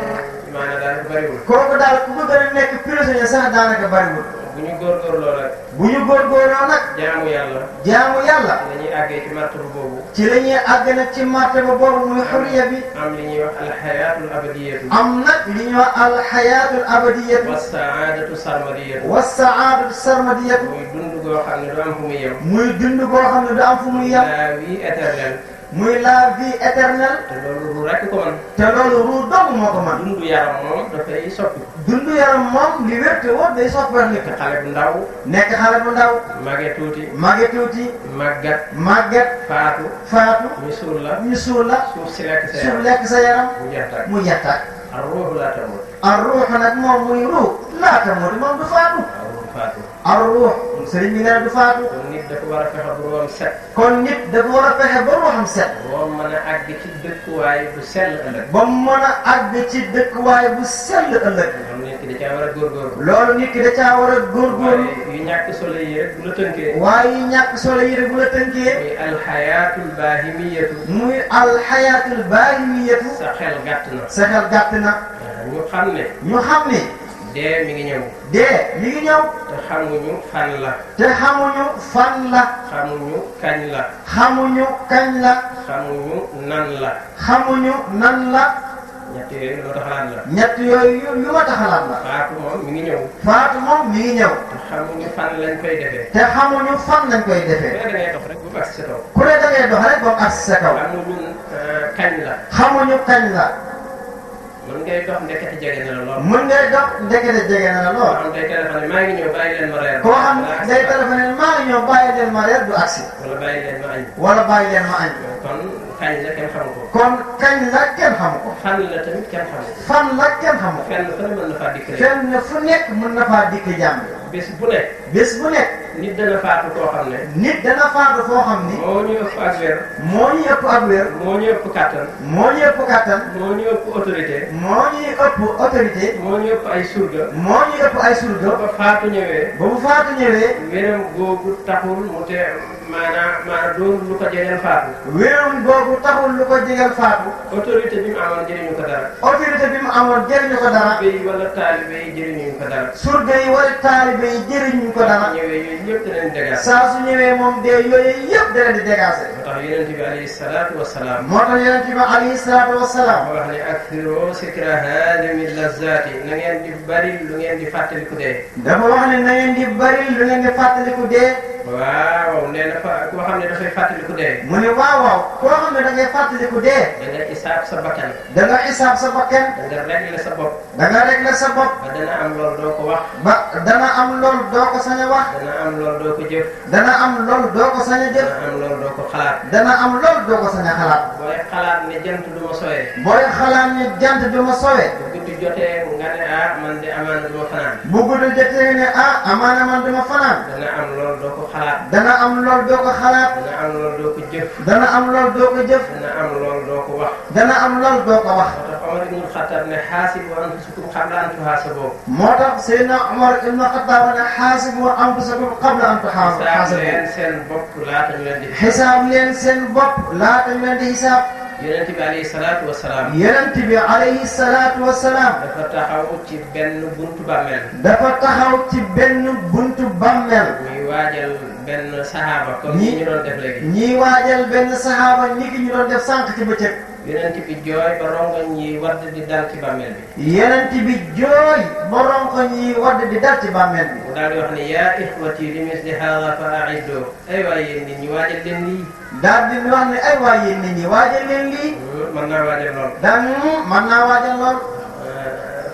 maanaam daal bariwul. kooku daal ku ko gën a nekk prisonnier sax daanaka bariwul. bu ñu góorgóorloo nag. bu ñu góorgóorloo nag. jaamu yàlla. jaamu yàlla. dañuy àggee ci martaba boobu. ci la ñuy àgg nag ci martaba boobu muy xurriya bi. am li ñuy wax alxayaatul abadiyatu. am nag li ñuy wax alxayaatul abadiyatu. wa saadatu sarmadiyatu. wa saadatu sarmadiyatu. muy dund goo xam ne du am fu muy yem. muy dund goo xam ne du am fu muy yem. la vie éternelle. muy la vie éternelle. te loolu ru rekk ko man. te loolu ruu dong moo ko man. dundu yaram moom dafay soppi. dundu yaram moom li wér te wóor day soppeeku. nekk xale bu ndaw. nekk xale bu ndaw. mage tuuti. mage tuuti. màggat. màggat. faatu. faatu. ñu suul la. ñu suul la. suuf si lekk sa suuf yaram. lekk sa yaram. mu jeex tàkk. mu jeex tàkk. ar ruuxu laa tamut. ar ruux nag moom muy ruux laata moo di moom du faatu. ar ruuxu faatu. ar ruux sëriñ bi nee na du faatu. kon nit dafa war a fexe bu ruuxam set. kon nit dafa war a fexe ba ruuxam set. boo mën a àgg ci dëkkuwaay bu sell ëllëg. ba mu mën a àgg ci dëkkuwaay bu sell ëllëg. xam nit ki da caa war a góorgóorlu. loolu nit ki da caa war a góorgóorlu. waaye yu ñàkk solo yi rek bu la tënkee. waaye yu ñàkk solo yi rek bu la tënkee. muy alxayaatul baahimiyatu. muy alxayaatul baahimiyatu. sa xel gàtt na. sa xel gàtt na. ñu xam ne. ñu xam ni. dee mi ngi ñëw. dee mi ngi ñëw. te xamuñu fan la. te xamuñu fan la. xamuñu kañ la. xamuñu kañ la. xamuñu nan la. xamuñu nan la. ñett yooyu lu ma taxalaat la. ñett yooyu yu ma taxalaat la. faatu moom mi ngi ñëw. faatu moom mi ngi ñëw. te xamuñu fan lañ koy defee. te xamuñu fan lañ koy defee. da ngay dox rek bu baax sa kaw. ku ne da ngay dox rek ba mu agsi sa kaw. xamuñu kañ la. xamuñu kañ la. mën ngay dox ndekete jege na la lool. mën ngay dox ndekete jege na la lool. koo xam day téléphoné maa ngi ñëw bàyyi leen ma reer. koo xam day téléphoné maa ngi ñëw bàyyi leen ma reer du agsi. wala bàyyi leen ma añ. wala bàyyi leen ma añ. kon kañ la kenn xamu ko. kon kañ la kenn xamu ko. fan la tamit kenn xamu ko. fan la kenn xamu ko. fenn fu ne mën na faa dikk rek. fenn fu nekk mën na faa dikk jàmm. bés bu nekk. bés bu nekk. nit dana faatu koo xam ne. nit dana faatu foo xam ni. moo ñu ëpp ak wér. moo ñu ëpp ak wér. moo ñu ëpp kattan. moo ñu ëpp kattan. moo ñu ëpp autorité. moo ñu ëpp autorité. moo ñu ëpp ay surga. moo ñu ëpp ay surga. ba faatu ñëwee. ba bu faatu ñëwee. wéram googu taxul mu te maanaam doon lu ko jegeel faatu. wéram googu taxul lu ko jegeel faatu. autorité bi mu amoon jëriñu ko dara. autorité bi mu amoon jëriñu ko dara. surga yi wala taalibe yi jëriñu ko dara. surga yi wala taalibe yi jëriñu ko dara. ñëwee yooyu yëpp danañ dégager. saa su ñëwee moom de yooyu yëpp dana di dégager. moo tax yonent bi alayhi salaatu wa salaam. moo tax yonent bi alayhi salaatu wa salaam. moo wax ne akthiru zikra haadimi lazzaati na ngeen di bari lu ngeen di fàttaliku dee. dafa wax ne na ngeen di bari lu ngeen di fàttaliku dee. waaw nee na fa koo xam ne dafay fàttaliku dee. mu ne waaw waaw koo xam ne da ngay fàttaliku dee. da nga isaab sa bakkan. da nga isaab sa bakkan. da nga régler sa bopp. da nga régler sa bopp. ba dana am loolu doo ko wax. ba dana am loolu doo ko sañ a wax. dana am loolu doo ko jëf. dana am loolu doo ko sañ a jëf. dana am loolu doo ko xalaat. dana am loolu doo ko sañ a xalaat. booy xalaat ne jant du ma sowee. booy xalaat ne jant du ma sowee. bu guddi jotee nga ne ah man de amaana du ma fanaan. bu guddi jotee ne ah amaana man du ma fanaan. dana am loolu doo ko xalaat. dana am loolu doo ko xalaat. dana am loolu doo ko jëf. dana am loolu doo ko jëf. dana am loolu doo ko wax. dana am loolu doo ko wax. moo tax Omar ibn Khattab ne xaasibu anfusakum qabla an tuhaasabu. moo tax Seydina Omar ibn Khattab ne xaasibu anfusakum qabla an tuhaasabu. xisaab leen seen bopp laata ñu leen di. xisaab leen seen bopp laata ñu leen di xisaab. yonent bi alayhi salaatu wa salaam. yonent bi alayhi salaatu wa salaam. dafa taxaw ci benn buntu bàmmeel. dafa taxaw ci benn buntu bàmmeel. muy waajal benn saxaaba. comme ni ñu doon def léegi. ñiy waajal benn saxaaba ni ki ñu doon def sànq ci bëccëg. yonent bi jooy ba rongoñ yi wadd di dal ci bàmmeel bi. yonent bi jooy ba rongoñ yi wadd di dal ci bàmmeel bi. mu daal di wax ne yaa ixwati li misli haada fa aiddu ay waay yéen nit ñi waajal leen lii. daal di wax ne ay waay yéen nit ñi waajal leen lii. mën naa waajal lool. daan mën naa waajal lool.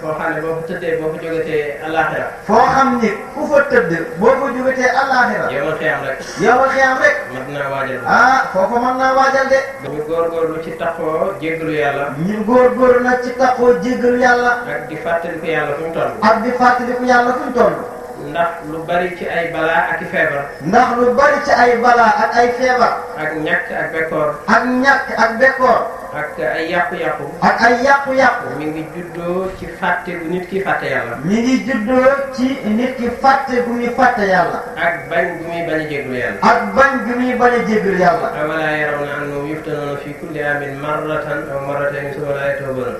foo xam ne boo fa tëddee boo fa jógetee àllaaxira. foo xam ni ku fa tëdd boo fa jógetee àllaaxira. yow ma xiyam rek. yow ma xiyam rek. mën naa waajal. ah foofu mën naa waajal de. ñu góorgóorlu ci taxoo jéggalu yàlla. ñu góorgóorlu nag ci taxoo jéggalu yàlla. ak di fàttaliku yàlla fu ñu toll. ak di fàttaliku yàlla fu ñu toll. ndax lu bari ci ay balaa ak i feebar. ndax lu bari ci ay balaa ak ay feebar. ak ñàkk ak bekkoor. ak ñàkk ak bekkoor. ak ay yàqu-yàqu. ak ay yàqu-yàqu. mi ngi juddoo ci fàtte gu nit ki fàtte yàlla. mi ngi juddoo ci nit ki fàtte gu muy fàtte yàlla. ak bañ gu muy bañ a jéggalu yàlla. ak bañ gu muy bañ a jéggalu yàlla. awalaa yarawna annahum yuftanuuna fi kulli aamin marratan aw marratayni summa laa yatuubuun.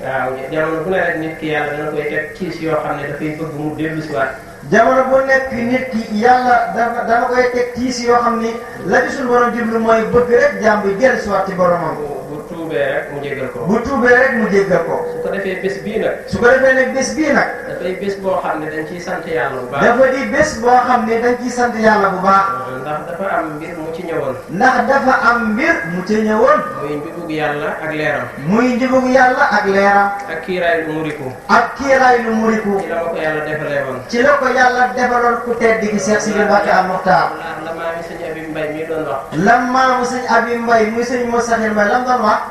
waaw jamono bu ne rek nit ki yàlla dana koy teg ciis yoo xam ne dafay bëgg mu dellu si waat. jamono bu nekk nit ki yàlla dana koy teg ciis yoo xam ni la ci suñu borom jublu mooy bëgg rek jaam bi dellu si waat ci boromam. bu tuubee rek mu jéggal ko. bu tuubee rek mu jéggal ko. su ko defee bés bii nag. su ko defee nag bés bii nag. dafay bés boo xam ne dañ ciy sant yàlla bu baax. dafa di bés boo xam ne dañ ciy sant yàlla bu baax. ndax dafa am mbir mu ci ñëwoon. ndax dafa am mbir mu ci ñëwoon. muy njubug yàlla ak leeram. muy njubug yàlla ak leeram. ak kiiraay lu muriku. ak kiiraay lu muriku. ci la ma ko yàlla defalee woon. ci la ko yàlla defaloon ku tedd gi Seex Sidi Mbacke al Muxtaar. la maami sëñ Abi Mbay mi doon wax. la maamu sëñ Abi Mbay muy sëñ Moustahil Mbay lam doon wax.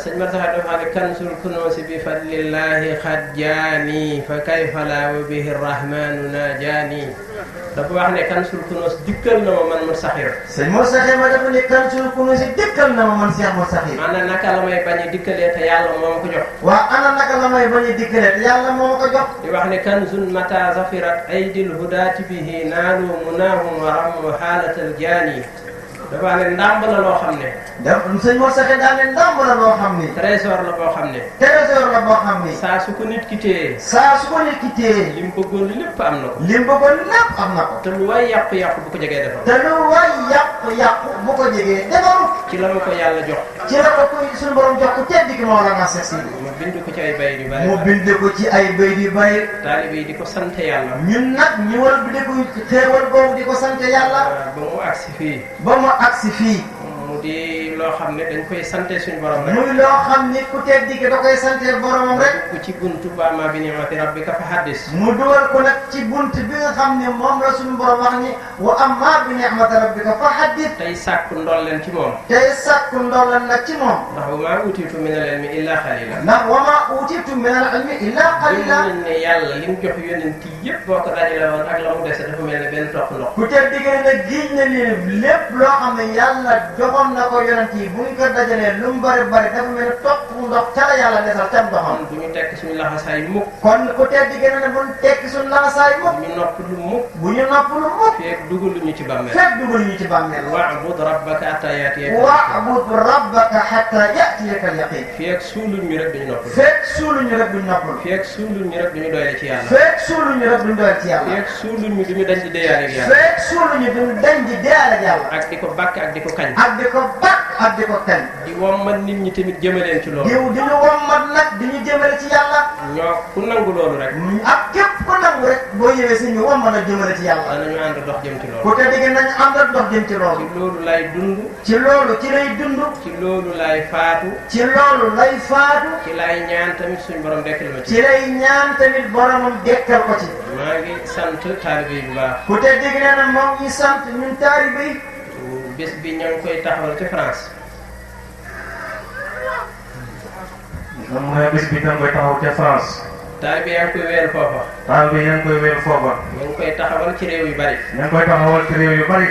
sëñ Martaxa dafa xam ne kansul kunuusi bi fadlillahi xad jaani fa kayfa laa wa bihi rahmanu najaani. dafa wax ne kansul kunuus dikkal na ma man Moustahil. sëñ Moustahil ma dafa ne kansul kunuusi dikkal na ma man Seex Moustahil. ana naka la may bañ a dikkalee te yàlla moo ma ko jox. waaw ana naka la may bañ a dikkalee te yàlla moo ma ko jox. di wax ne kanzun mata zafirat aydil hudaati bihi naalu munaahum wa rammu xaalatal jaani. dafa ne ndàmb la loo xam ne. sëñ Moustahil daal ne ndàmb la loo xam ni. trésor la boo xam ne. trésor la boo xam ni. saa su ko nit ki téye. saa su ko nit ki téye. lim bëggoon lépp am na ko. lim bëggoon lépp am na ko. te lu waay yàqu-yàqu bu ko jegee defar. te lu waay yàqu-yàqu bu ko jegee defaru. ci la ma ko yàlla jox. ci la ko suñu borom jox ko tedd ki Mawlana Seex Sidi. mu bind ko ci ay bayit yu bari. mu bind ko ci ay bayit yu bari. taalibe yi di ko sant yàlla. ñun nag ñu war bi di ko xéewal boobu di ko sant yàlla. ba mu agsi fii. ba mu agsi fii. mu di loo xam ne dañ koy sante suñu borom rek. muy loo xam ni ku tedd ki da koy sante boromam rek. ku ci buntu ba ma bi ni'mati rabbika fa haddis. mu dugal ko nag ci bunt bi nga xam ne moom la suñu borom wax ni wa amma bi ni'mati rabbika fa haddis. tey sàkku ndolleen ci moom. tey sàkku ndolleen nag ci moom. ndax wa maa utiitu min al-ilmi illa qalila. ndax wa maa utiitu min al-ilmi illa qalila. gëm nañ ne yàlla li mu jox yonent yëpp boo ko dajale woon ak la mu dese dafa mel ne benn toq ndox. ku tedd diggante nag giñ na ni lépp loo xam ne yàlla joxoon na ko yonent yi bu ñu ko dajalee lu mu bari bari dafa mel ne toq ndox ca la yàlla desal ca ndoxam. bu ñu tekk suñu laxasaay mukk. kon ku tedd diggante ne bu ñu tekki suñu laxasaay mukk. bu ñu noppalu mukk. bu ñu noppalu mukk. feeg dugaluñu ci bàmmeel. feeg dugaluñu ci bàmmeel. wa'bud rabbaka hatta ya'tiyaka. wa'bud rabbaka hatta ya'tiyaka al-yaqin. feeg suuluñu rek duñu noppalu. feeg suuluñu rek duñu noppalu. feeg suuluñu rek duñu doyale ci yàlla. feeg suuluñu rek duñu doyale ci yàlla. feeg suuluñu duñu dañ di deeyaale ak yàlla. feeg suuluñu duñu dañ di deeyaale ak yàlla. ak di ko bàkk ak di ko kañ. ak di ko bàkk ak di ko kañ. di wommat nit ñi tamit jëmaleen ci loolu. di ñu wommat nag di ñu jëmale ci yàlla. ñoo ku nangu loolu rek. ak képp ku nangu rek boo ñëwee si ñu wommat na jëmale ci yàlla. danañu ànd dox jëm ci loolu. ku te digg nañu ànd ak dox jëm ci loolu. ci loolu lay dund. ci loolu ci lay dund. ci loolu lay faatu. ci loolu lay faatu. ci lay ñaan tamit suñu borom dekkal ma ci. ci lay ñaan tamit boromam dekkal ko ci. maa ngi sant taalibe yi bu baax. ku te digg nee na moom ñi sant ñun taalibe yi. bés bi ñoo ngi koy taxawal ci France. moom mooy bés bi ñoo ngi koy taxaw ca France. taalibe yaa ngi koy weer foofa. taalibe yaa ngi koy weer foofa. ñoo ngi koy taxawal ci réew yu bari. ñoo ngi koy taxawal ci réew yu bari.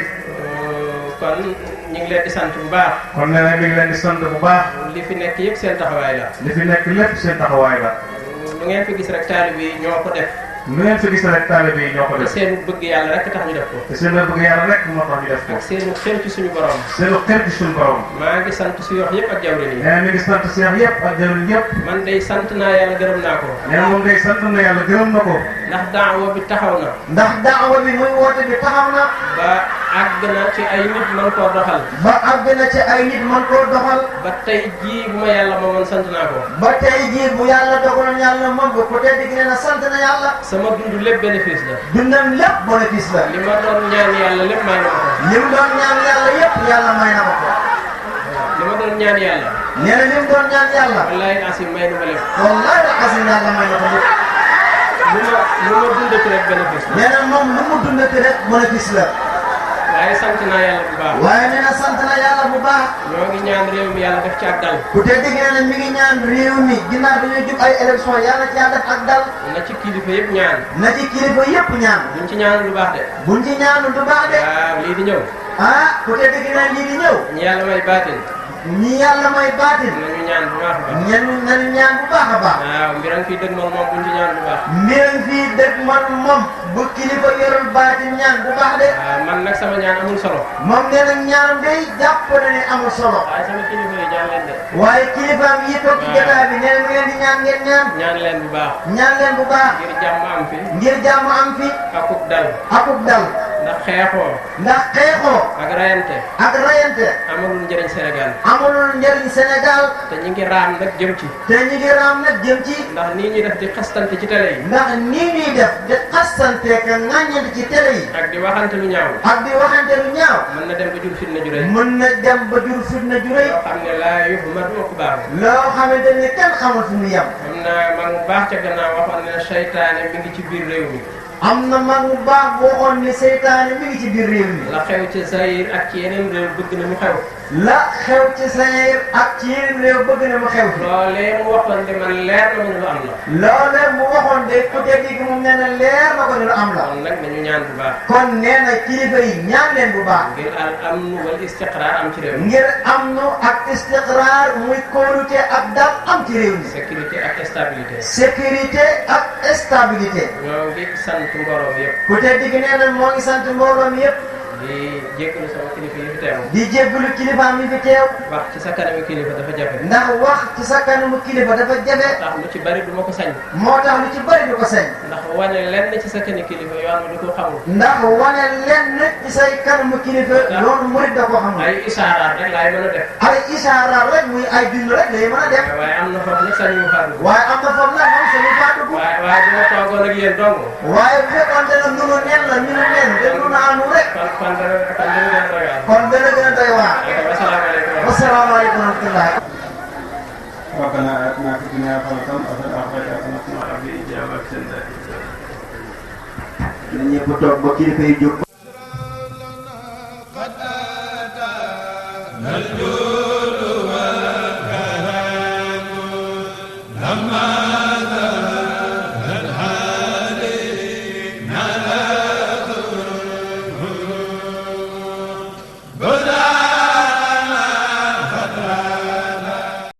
kon ñu ngi leen di sant bu baax. kon nee na mi ngi leen di sant bu baax. li fi nekk yëpp seen taxawaay la. li fi nekk lépp seen taxawaay la. lu ngeen fi gis rek taalibe yi ñoo ko def. lu ngeen fi gis rek taalibe yi ñoo ko def. te seenu bëgg yàlla rek tax ñu def ko. te seen bëgg yàlla rek moo tax ñu def ko. ak seenu xel ci suñu borom. seenu xel ci suñu borom. maa ngi sant si wax yëpp ak jawrin yi. nee na mi ngi sant Cheikh yëpp ak jawrin yëpp. man day sant naa yàlla gërëm naa ko. nee na moom day sant na yàlla gërëm na ko. ndax daawa bi taxaw na. ndax daawa bi muy woote bi taxaw na. ba àgg na ci ay nit mën koo doxal. ba àgg na ci ay nit mën koo doxal. ba tey jii bu ma yàlla moomoon sant naa ko. ba tey jii bu yàlla dogaloon yàlla moom ba ko tey digg nee na sant na yàlla. sama dund lépp bénéfice la. dundam lépp bénéfice la. li ma doon ñaan yàlla lépp may na ma ko. li mu doon ñaan yàlla yépp yàlla may na ma ko. li ma doon ñaan yàlla. nee na li mu doon ñaan yàlla. wallaahi asim may na ma lépp. wallaahi asim yàlla may na ko lépp. lu ma dundati rek bénéfice la. nee na moom lu mu dundati rek bénéfice la. waaye sant naa yàlla bu baax. waaye nee na sant na yàlla bu baax. ñoo ngi ñaan réew mi yàlla def ci ak dal. ku te digg nee na mi ngi ñaan réew mi ginnaaw dañuy jub ay élection yàlla ci yàlla def ak dal. na ci kilifa yëpp ñaan. na ci kilifa yëpp ñaan. buñ ci ñaanul lu baax de. buñ ci ñaanul du baax de. waaw lii di ñëw. ah ku te digg nee lii di ñëw. ñu yàlla may baatin. ñi yàlla may baatin. nañu ñaan bu baax a baax. nañu ñaan bu baax a baax. waaw mbiram fii dëgg moom buñ ci ñaan bu baax. mbiram fii dëgg moom bu kilifa yorul baatin ñaan bu baax de. waaw man nag sama ñaan amul solo. moom nee na ñaanam day jàpp na ne amul solo. waaye sama kilifa yi ñaan leen de. waaye kilifaam yi toog ci jotaay bi nee na mu leen di ñaan ngeen ñaan. ñaan leen bu baax. ñaan leen bu baax. ngir jàmm am fi. ngir jàmm am fi. akub dal. akub dal. ndax xeexoo. ndax xeexoo. ak rayante. ak rayante. amalul njëriñ Sénégal. amalul njëriñ Sénégal. te ñi ngi raam nag jëm ci. te ñi ngi raam nag jëm ci. ndax nii ñuy def di xastante ci télé yi. ndax nii ñuy def di xastante ka ŋàññante ci télé yi. ak di waxante lu ñaaw. ak di waxante lu ñaaw. mën na dem ba jur fitna ju rëy. mën na dem ba jur fitna ju rëy. loo xam ne laa yóbbu ma du ko baax. loo xamante ni kenn xamul fu mu yem. xam naa man bu baax ca gannaaw waxoon ne seytaane mi ngi ci biir réew mi. am na mag bu baax boo xoon ni seytaane mi ngi ci biir réew mi. la xew ci Zaïre ak ci yeneen réew bëgg na mu xew. la xew ci Zaïre ak ci yeneen réew bëgg na mu xew. loolee mu waxoon de man leer na ma ne lu am la. loolee mu waxoon de ku dégg gi moom nee na leer na ko ne lu am la. kon nag nañu ñaan bu baax. kon nee na kilifa yi ñaan leen bu baax. ngir al amnu wal istiqraar am ci réew mi. ngir amnu ak istiqraar muy kóolute ak dal am ci réew mi. sécurité ak stabilité. sécurité ak stabilité. ñoo ngi sant mbooloo yëpp. ku te digg nee na moo ngi sant mbooloo mi yëpp. di jéggalu sama kilifa yi fi teew. di jéggalu kilifaam yi fi teew. wax ci sa kanamu kilifa dafa jafe. ndax wax ci sa kanamu kilifa dafa jafe. ndax lu ci bari du ma ko sañ. moo tax lu ci bari du ko sañ. ndax wane lenn ci sa kanamu kilifa yoon mi du ko xamul. ndax wane lenn ci say kanamu kilifa. loolu murid da ko xamul. ay isaaraat rek laay mën a def. ay isaaraat rek muy ay bind rek lay mën a def. waaye am na foofu nag sañu faa dugg. waaye am na foofu nag moom sañu faa dugg. waaye bu ma toogoon ak yéen dong. waaye bu fekkoon ne nunu nen la ñu nen de nu naanu rek. kon dana gën a doy waar. kon dana gën a doy waar. asalaamaaleykum laaj. ربنا آتنا في الدنيا حسنة وفي الآخرة حسنة وقنا عذاب النار. na ñëpp toog ba kilifa yi jóg.